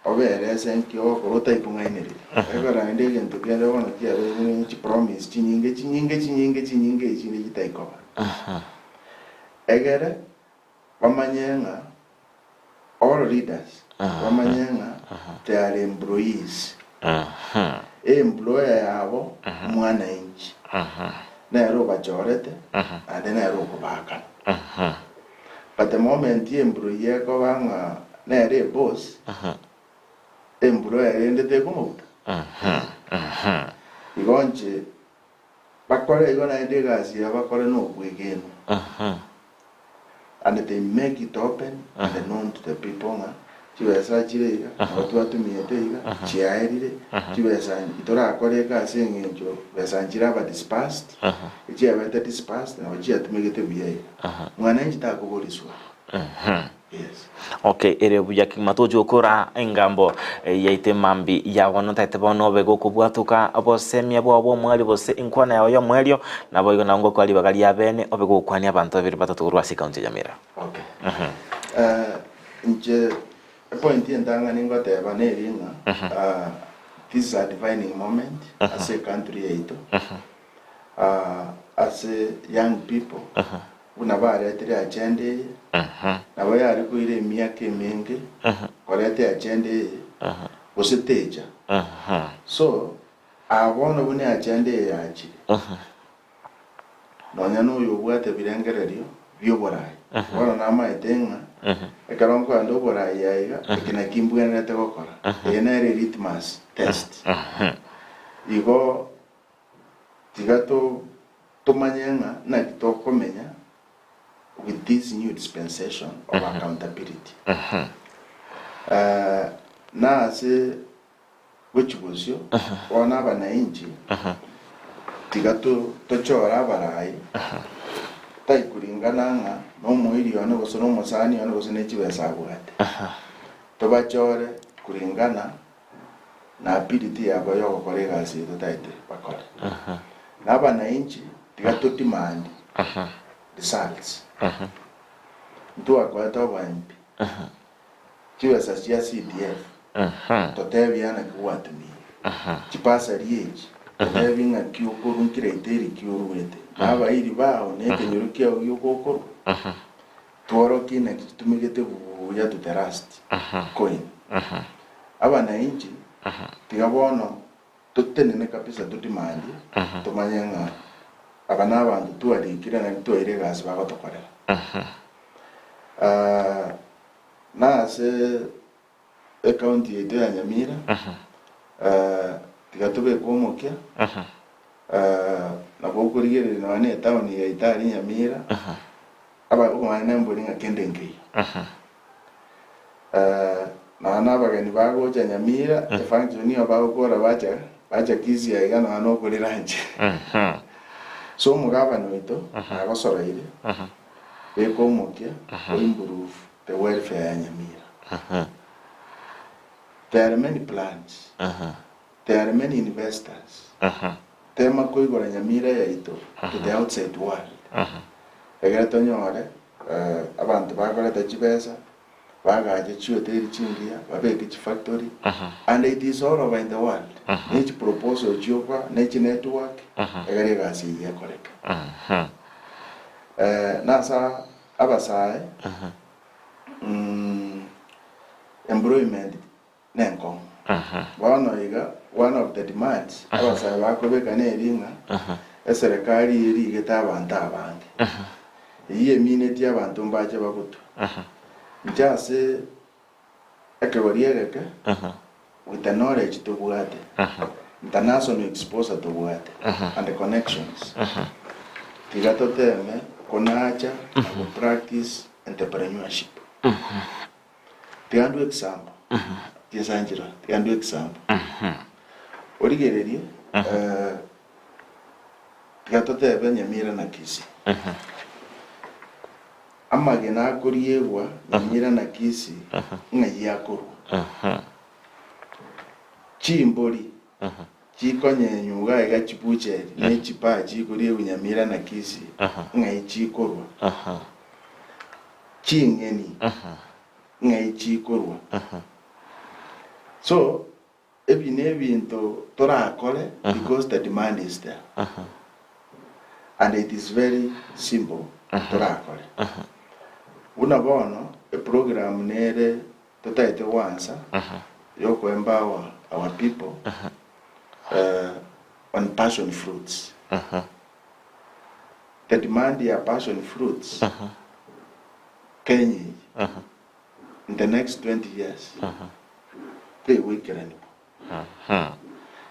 obere ase enki ogokora otaikong'ainereria. Ekero naende egento kende bono kiabeire ng'a chipromise chinyinge chinyinge chinyinge chinyinge echinde chitaikoba. Egere bamanye ng'a all leaders bamanye ng'a they are employees. Employer yabo mwananchi nere obachorete naende nere okobaakana. But the moment employee ekoba ng'a nere eboss, employer rende tekomobuta. Igo inche Bakore igo naende egasi yabo bakore nobwegenwa, and they make it open and known to the people ng'a chibesa chire iga, nabo twatumiete iga, chiaerire, chibesa ntorakore egasi eng'encho besa nchiraba disbursed, echiabete disbursed nabo chiatumegete buya iga. Mwananchi takoboriswa. Yes. Okay, ere buya kegima tochi gokora engambo yaito emambi ya bono ntagete bono obe gokobwatoka obosemia bwao bwa omweri gose enkwana yao ya omwerio naboigo nabo ngokoa ribaga ria bene obe gokwania abanto babere batato korwa ase ekaunti ya Nyamira. Okay. Inche epoint entang'ani ngoteba neri ng'a this is a defining moment ase ecountry yaito ase young people Buna baretire agenda eye, nabo yare koira emiaka emenge koreta eagenda eye, gose techa. So, aa bono buna eagenda eye yachire, nonya na oyo obwate ebirengererio bi'oborai, bono namaete ng'a ekero nkoenda oborai aiga, eke nakio mbwenerete gokora. Eye nere elitmus test. Igo Tiga tomanye ng'a naki tokomenya with this new dispensation of accountability. Na ase gochia bosio, bono abanainchi, Tiga tochore abarai, tai kuringana ng'a nomoiri one gose nomosani one gose ne chibesa abwate. Tobachore kuringana na ability yabo yogokora egasi eye totaete bakore. Na abanainchi tiga to demand results. Ntwakoete obo MP, chibesa chia CDF totebie naki gwatumire, chibasari echi totebie ng'aki okorwa nkira ite ki oruete, na abairi bao na ekenyoro kiao gioka okorwa, tworokie naki chitumegete buya to the last coin. Abanainchi tiga bono totenene kabisa todimandie tomanye ng'a aba nabanto twarikire naende twaire egasi bagotokorera. Nase ecounty yaito ya Nyamira tiga tobeke omokia nabo okorigereria nonya na etown yaito aria Nyamira aba okomanya nembori ng'a kende nkeiyo. Nonya na abageni bagocha Nyamira efunction nigo bagokora bacha bacha Kisii aiga nonya na okorera inche. So omogabana oito nagosoroire beka omokia o improve the welfare ya Nyamira. There are many plans, there are many investors, tema koigora Nyamira yaito to the outside world, egere tonyore abanto bakoreta chibesa, bagache chihoteli chingiya, babeke chifactory, and it is all over in the world. Ne chiproposal chioka, ne chinetwork, egere egasi eye ekoreke. Nasa abasae, employment nenkong'u. Bono iga, one of the demands abasae bakobeka neri ng'a eserekari erigete abanto abange. Eyio eminetie abanto mbache bagotwe. Inche ase ekegori egeke, with the knowledge tobwate, international exposure tobwate, and the connections, tiga toteme konacha na go practice entrepreneurship. Tiga ndue example, chinsanchera, tiga ndue example. Origererie, tiga totebe Nyamira na Kisii. Amagena akoriegwa Nyamira na Kisii ng'ai akorwa? Chimbori chikonyenywa iga iga chibucheri ne chipaa chikoriegwa Nyamira na Kisii ng'ai chikorwa? Ching'eni ng'ai chikorwa? So ebi nebinto torakore because the demand is there and it is very simple torakore. Buna bono eprogram nere totaete goansa yoko empower our people on passion fruits. The demand ya passion fruits Kenya eye in the next 20 years tegoikeranigwa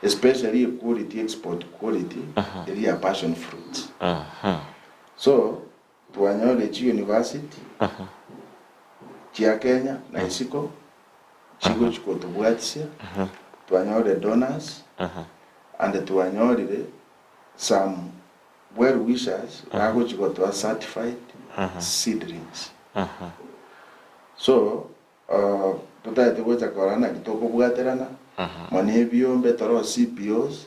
especially equality export quality eria ya passion fruits. So twanyorire chi university chia Kenya na isiko chigochi kotobwatisia, twanyorire donors and twanyorire some well wishers bagochi gotoa certified seedlings. So totagete gocha korora naki tokobwaterana mono ebiombe toro CBOs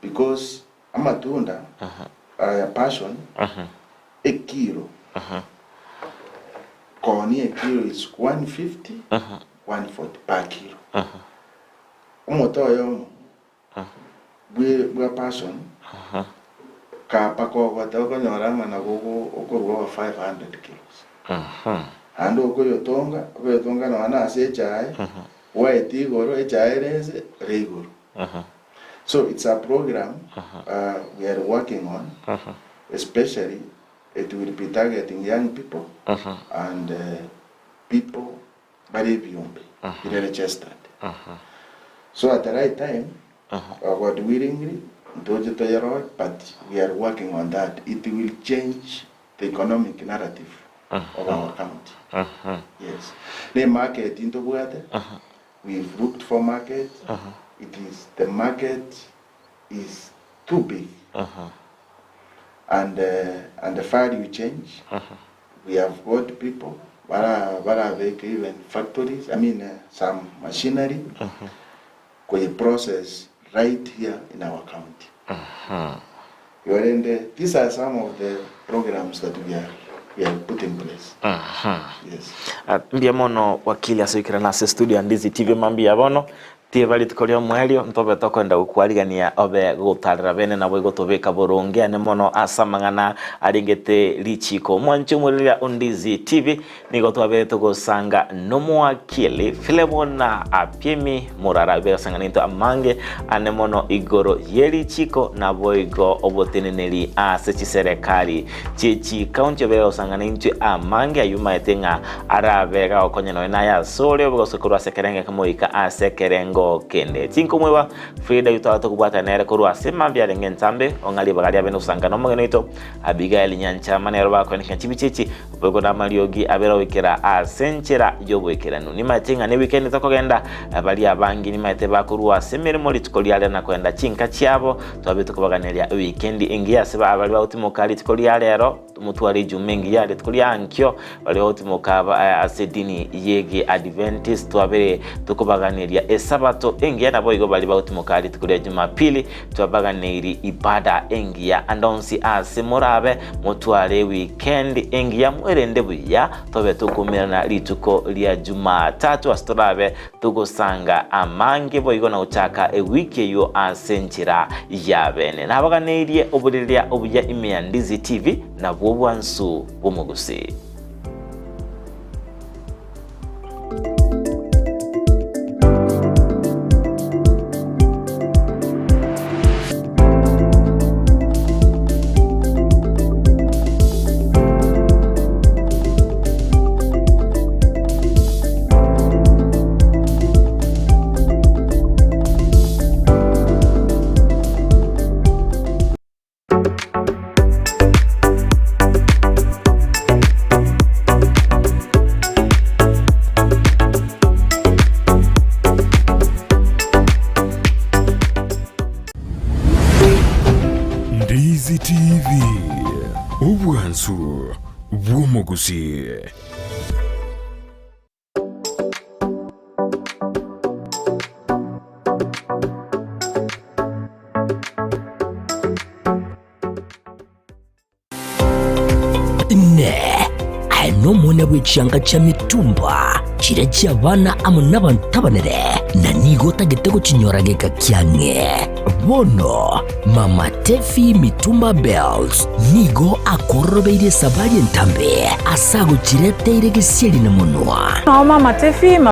because amatunda aya passion ekilo koonia ekilo is 150 140 per kilo. Omote oyomo bwe bwa passion kapa kogote okonyora ng'a nabo okorwa over 500 kilos. Naende okoyotonga, okoyotonga nonya na ase echae, bwaetie igoro, echae ere ense, ere igoro. So it's a program we are working on, especially it will be targeting young people and people bare ebiombe bire registered. So at the right time, God willingly, ntoche toyerore, but we are working on that. It will change the economic narrative of our county. Yes. Ne market ntobwate, we've looked for market, it is, the market is too big. And and the value change we have got people bara barabeke even factories I mean some machinery koye process right here in our county. Igo rende these are some of the programs that we are we have put in place. Yes. Mbuya mono wakili ase goikerana ase studio ya Ndizi TV mambia bono Tieba rituko ri'omoerio, ntobe tokoenda gokwarigania obe gotarera bene naboigo tobeka boronge ane mono ase amang'ana arengete richiiko. Omwanchi omoriria o Ndizi TV, nigo twabere togosanga nomowakili Philemon Apiemi Murara obe gosanga naintwe amange ane mono igoro ye richiiko naboigo oboteneneri ase chiserekari chie chikaunti obe gosanga naintwe amange ayio maete ng'a Arabe gagokonya nonya naye asore obe gose korwa ase ekerengo ekemo goika ase ekerengo kende. Tinkomoiba Frida oyio tware tokobwatana nere korwa ase mambia arenge entambe, ong'a ribaga riabe nogosanga nomogeni oito Abigaeli Nyanchama nere obakoeneka chibicha echi, boigo namariogi abere goikera ase enchera y'oboikeranu. Nimaete ng'a newikendi tokogenda, baria abange nimaete bakorwa ase emeremo rituko ria rero na kogenda chinka chiabo, twabe tokobaganeria ewikendi engiya ase baria bagotimoka rituko ria rero. Motware ejuma engiya rituko ria ankio, baria bagotimoka ase edini y'ege Adventist twabere tokobaganeria esabato engiya naboigo baria bagotimoka rituko ria Jumapili twabaganeiri ibada engiya ande onsi ase morabe motware weekend engiya mwerende buya tobe tokomerana rituko ria Jumatatu ase torabe Togosanga amange boigo na gochaka ewiki eyio ase enchera y'abene. Nabaganeirie oborereria obuya ime ya Ndizi TV nabwo obwansu bw'omogusii. Ndizi TV, obwansu bw'omogusii. Inee! Aye nomwana bwe chianga chia mitumba, chiria chi'abana amo nabanto abanene, na nigo otagete gochinyora geka kiang'e? Bono Mama Tefi Mitumba Bells nigo akororobeirie esabari entambe ase agochireteire gesieri na monwa. Nao Mama Tefi.